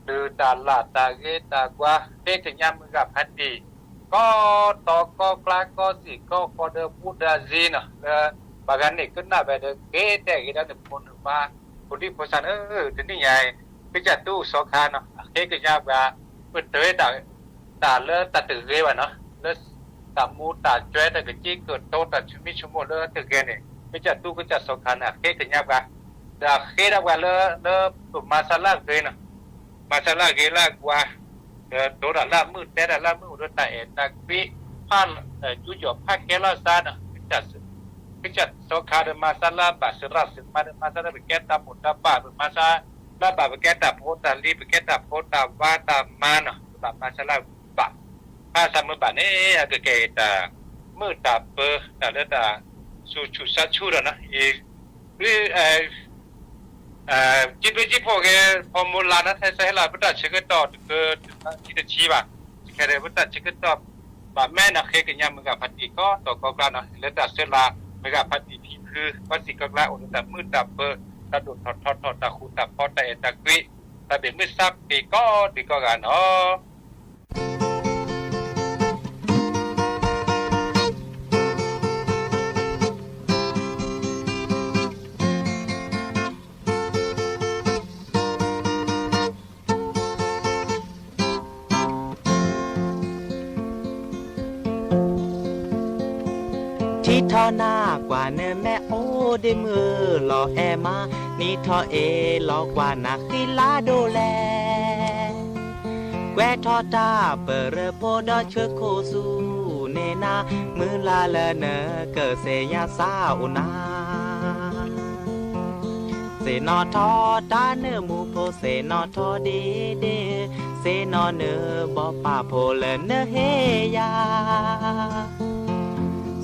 lwj tas lam tas ghe tas kuav peb kws nyab mus gam phav tim, koj tod koj klab koj txim koj qhov dawb pub dab zib no lawv pas gam ne koj naj vas lawv kev tas ghe dab nws phu nws vas, pum dib pum xav na, tus nws nyias kwv caj tub xov kha no kev kws nyab vas, pem tawg tas, tas lawv tas twg ghe vas no, lawv tas mus tas tsev tas kws cib kws tau tas tshua mi tshua muaj lawv twg ghe ne, kwv caj tub kwv caj xov kha na kev kws nyab vas, tas kev dab vas lawv, lawv pem mas xav laj ghe no, mas xav laj ghe laj kuav, tau tas laj mwj teb tas laj mwj ua rau tas es tas kwv, phaj, cub cuam phaj kev laj xab no, kwv caj xov kha mas xav laj npam xwm raj xwm mas mas xav laj pem kev tas pum tas pam pem mas xav Laj bam pes kab tas phab tas li, pes kab tas phab tas vab tas ma no, laj bam ma xab laj bam, ma xab mw bam ne, kws ke tas mwj tas pw, tas lawv tas su tsum sab tshuj rau no. Wb cib pwb cib phuam ke, formula no thaij saib los pub raj tsheb kab toj, tsis tau tsis vas, tsis kha pub raj tsheb kab toj. Vam meb no qhia kws nyaj mws gam phav tim kob tom kob kab no, lawv tas xwb las mws gam phav tim phim phw, pab tim kob kab ua lawv tas mwj tas pw, tas dum thom thom tas khu tas phob tas es tas kwib, tas pem mwj sab pem kob tim kob kab no. Thib thoj na kuam nws me ub dib mw los es mas, nib thoj es los kuam nas qhib lab du le. Kuab thoj tag pes rau puab dob tshwb khu xu ne na, mw la lawm nws kawm xes nyab xab u na. Xes no thoj tag nws mus phom xes no thoj dib dib, xes no nws npog pam phom lawm nws he ya.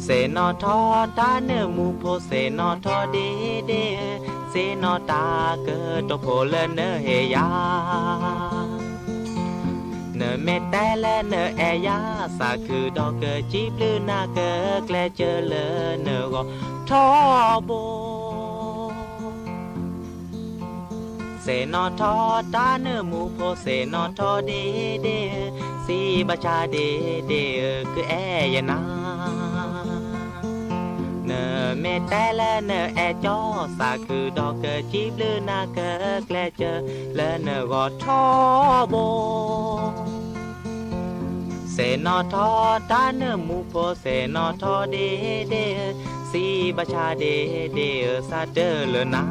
Xes no thoj tag nws mus phom xes no thoj dib dib, xes no tas kawg rau phom lawm nws he ya. Nws me tab lawm nws es ya, xav khwv dog kawg cib plwb nag kawg dlej cawv lawm nws gom thoj npo. Xes no thoj tag nws mus phom xes no thoj dib dib, xib npaj tshaj dib dib kwv es ya na. Nws me tab lawm nws es coj, xav khwv dog kawg cib plwb nag kawg dlej cawv lawm nws gom thoj npo. Xes no thoj tag nws mus phom xes no thoj dib dib, xib npaj tshaj dib dib xav dawb lawm na.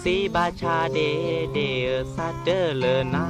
Xib npaj tshaj dib dib xav dawb lawm na.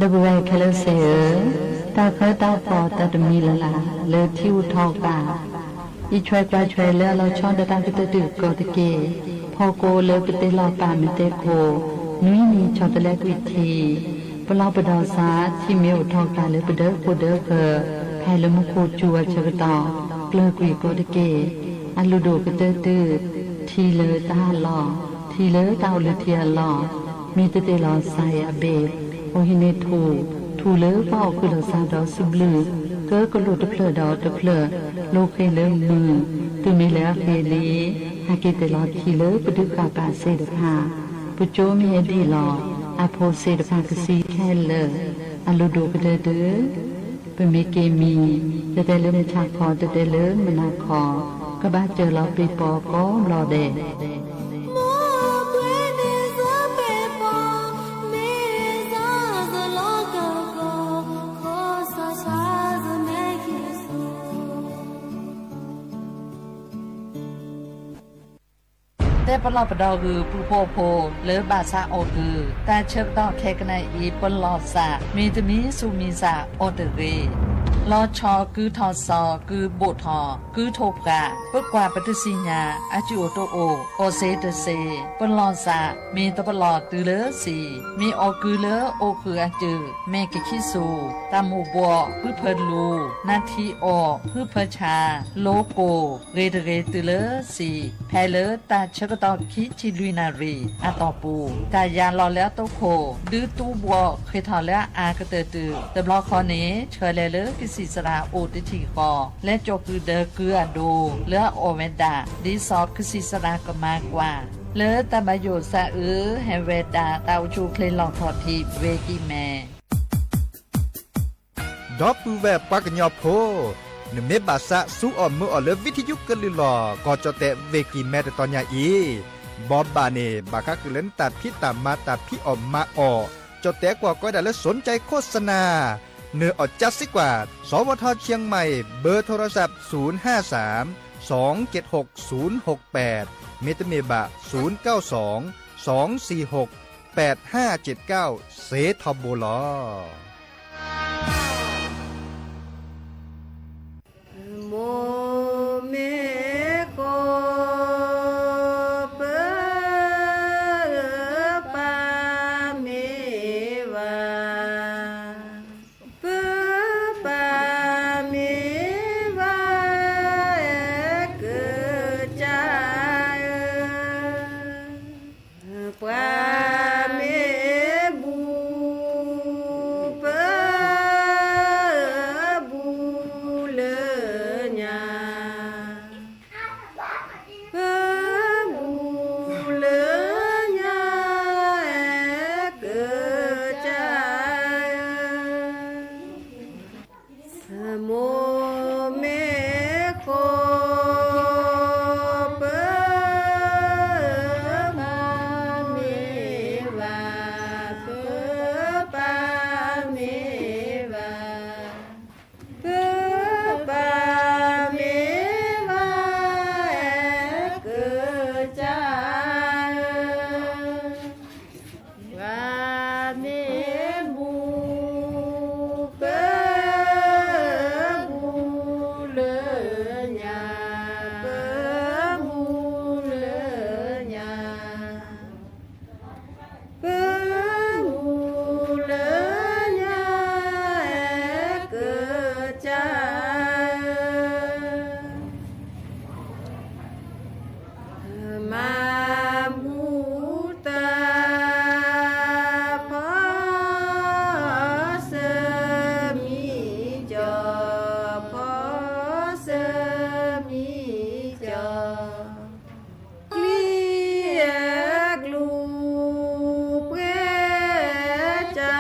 Dab pw vaj kha lab xes, tag khawb tag fos tag tus mis lawm las lawv thib u thov kam, ib tshua tshua lawv los tshov ntawm tag kw tawg twm kos tag ke, phom kos lawv pw tes los pam me tes kos, nub ib nig tshov tas lawv kwm thi, pab loj pab dog xav thib me u thov kam lawv pw dawb qhua dawb qhawv, phais lawv mus qhua tsua tshav kws tos, plawg kwm kos tag ke, a lus dum kw tawg twm, thi lawv tag los, thi lawv tag ua lwm thi los, me tes tes los xais a bes, ua hi ne thu, thu lawv pab ua kwv los xav dov xub lwm, kawb koj lus tawg plawg dov tawg plawg, lus qhia lawv mws, tus me lawv qhia li, hais kev tes los thi lawv pw dwb qam pam xes dawm phaj, pw tsuab me dim los, a phom xes dawm phaj kws xis khai lawm, a lus dum kw tawg twm, pw me kev mis, tes tes lawv mus tshaj qhov tes tes lawv mus nag qhov, koj pab caws los peb pov koj nplog des. Tej pab loj pab dog kws pw pov pho lawv pam xav ua kws, tag tshab kws tog khe kws nais ib pab loj xam me tus mis xub mis xam ua tawg qe, los tshov kws thov xov kws npum thov kws thov pam pab kuam pab tug xis nyas a cwm ua rau ua, ua xes tawg xes pab loj xam me tau pab loj twg lawv xis, me ua kws lawv ua kws a cwm me kev khib xus tas mus npua hwb phaw lus nag thi ua hwb phaw tshav lub kos qe tawg qe twg lawv xis, phais lawv tag tshab kws tog khib tshij lwg nas ris a tog pus tag ya los lawv tau khom dwb tub npua qhia thov lawv a kws tawg twm tawm nplog qhov ne, tshawb lawv lawv kws xis xas das ua tib thim qhov lawv cov kws dawb kws a du lawv ua ve dam div xov kws xis xas das kom mas kuam lawv tag npaj yus xa wb he ve dam tas ua tsuj hle los thov thim ve kis mes. Dab pw vaj pab kws nyo pho, nws me pam xav xub os mw os lawv vib thib yub kawg lwm los koj tso tes ve kis mes rau tog nyaj ib, npov pam ne pam khab kws lawv tas phib tas mas tas phib os mas os, tso tes kuas koj dam lawv xov ncai khos xa nas, nws os cab xib kuam sov vaj thov Chiang Mai, npawg thov rov xav xub haj xaam xoov cet hok xoov hok pam, me tub me pam xoov kauj xoov xoov xis hok pam haj cet kauj xev thov npua los. Mos me qhov pab pab me vas, pab pab me vas kws tsa, pab me npu, pab npu lawv nyab, pab npu lawv nyab kws tsa. Mos me qhov pab pab me vas, pab pab me vas, pab pab me vas kws tsa, pab me npu, pab npu lawv nyab, pab npu lawv nyab, pab npu lawv nyab kws tsa, mas npu tas phov xeeb mi cov, phov xeeb mi cov, pliag lug peb tsa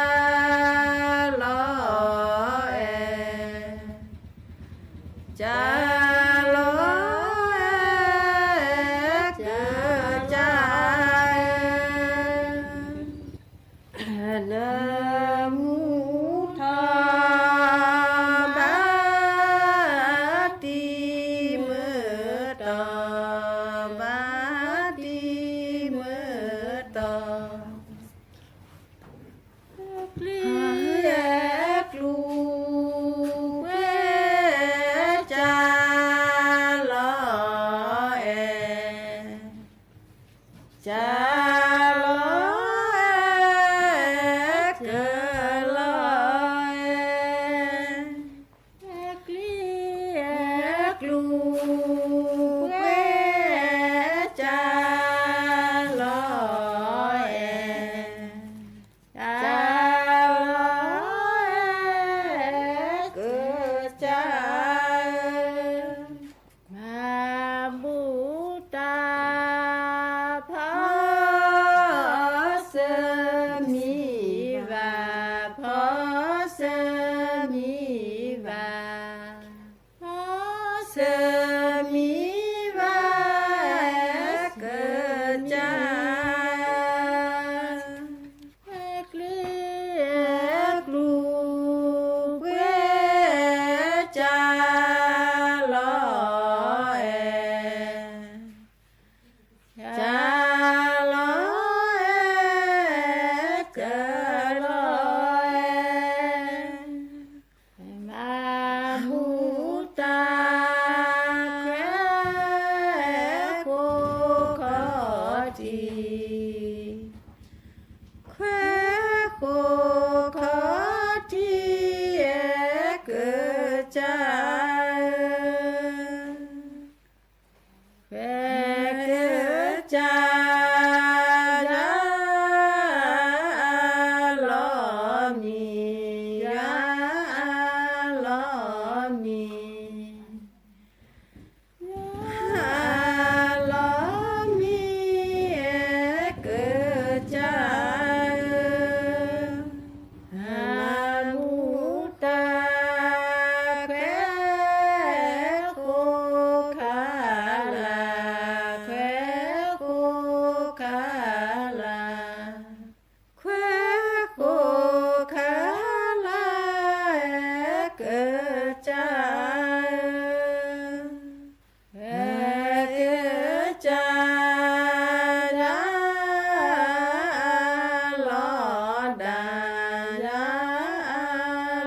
los es, tsa los es kws tsa, nws mus thov npaj ti mws tom, npaj ti mws tom, pliag klub peb tsa los es, tsa los es kws tsa mas npu tas phov xwb mi vas, phov xwb mi vas, phov xwb mi vas kws tsa, klub peb tsa los es, tsa los es, tsa los es, mas npu tas khuab khuab khov ris, khuab khuab khov ris kws tsa, kws tsa los mis, los mis, los mis kws tsa, mas npu tas khuab khuab khav las, khuab khuab khav las, khuab khuab khav las kws tsa, kws tsa los dag,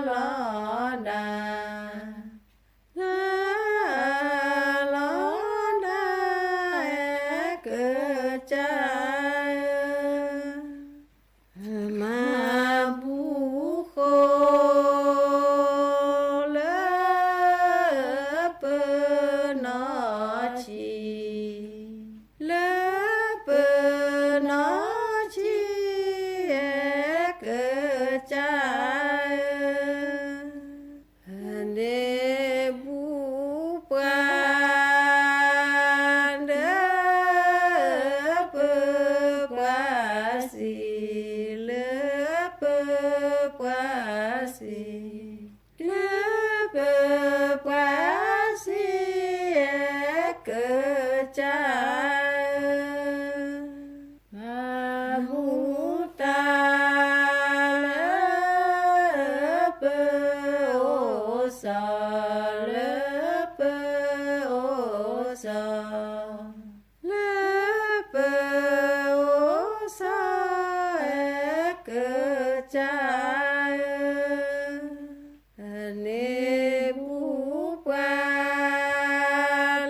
los dag, los dag kws tsa, mas npu hos lawv pw no tsis, lawv pw no tsis kws tsa, nws npu puag ntawd pw puag xis, lawv pw puag xis, lawv pw puag xis kws tsa, mas npu tas lawv pw ua xos, lawv pw ua xos, lawv pw ua xos kws tsa, nws npu puag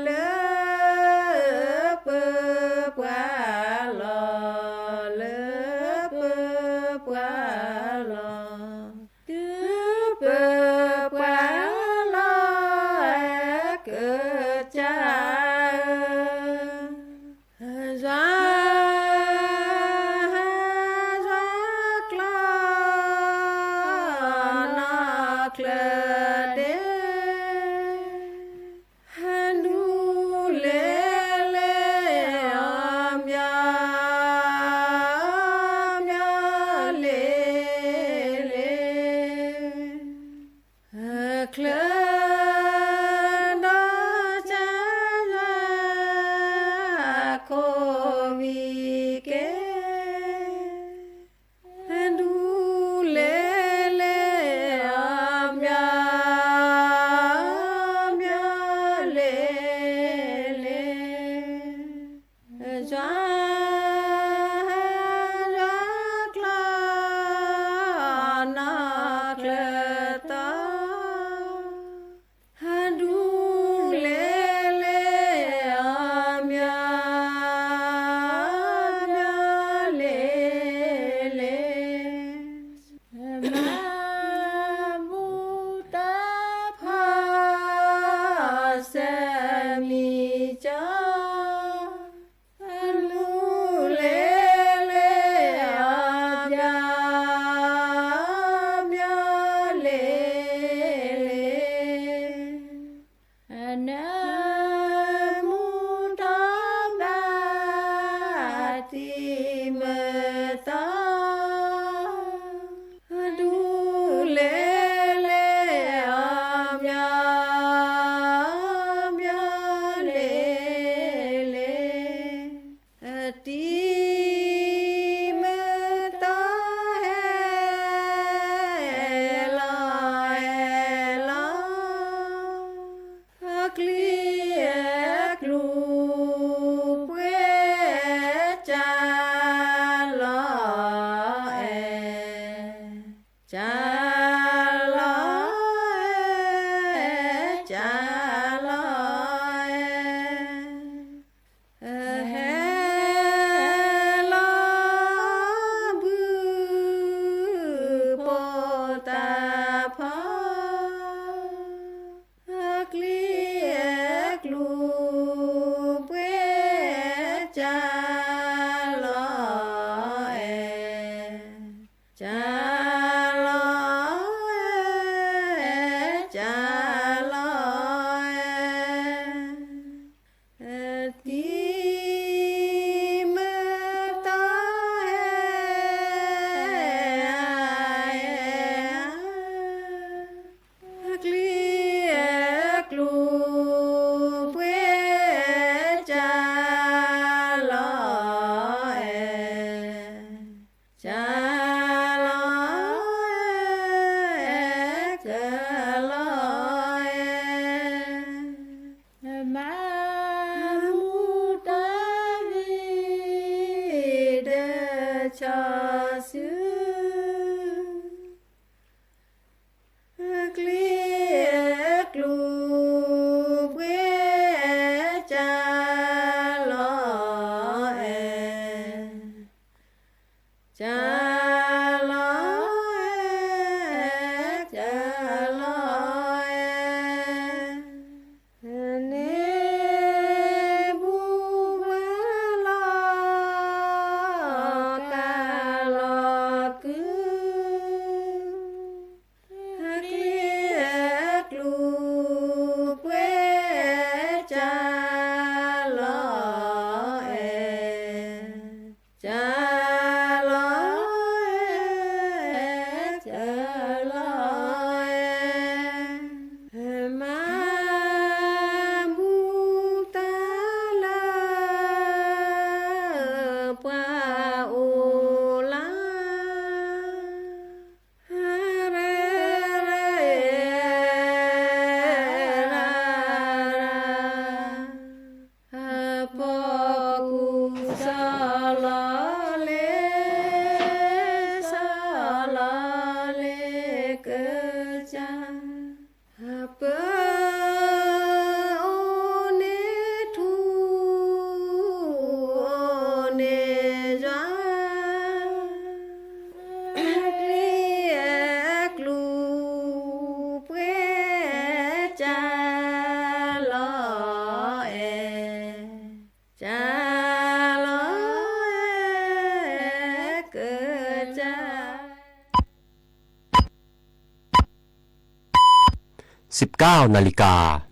lawv pw puag los, lawv pw puag los, twb pw puag los cas los, hais los npwg pos tas phov, dliab dlus puab cas los es, cas los, cas los es, tig maj tau dliab dlus puab cas los es, cas los, cas los es, mas mus rau vim dawm tsho xwb. Dliab dlus puab cas los es, cas los, cas los es, neb puab los kaj los kwv, dliab dlus puab cas los es, cas los, cas los es, mas mus tag lawm puag u laj. Pog kuv xob los le, xob los le kawg cas, pab ua neb rhuv ua neb zuag, dliab dlus puab cas los es, cas los es kawg cas. Siv kaum nas lis kas,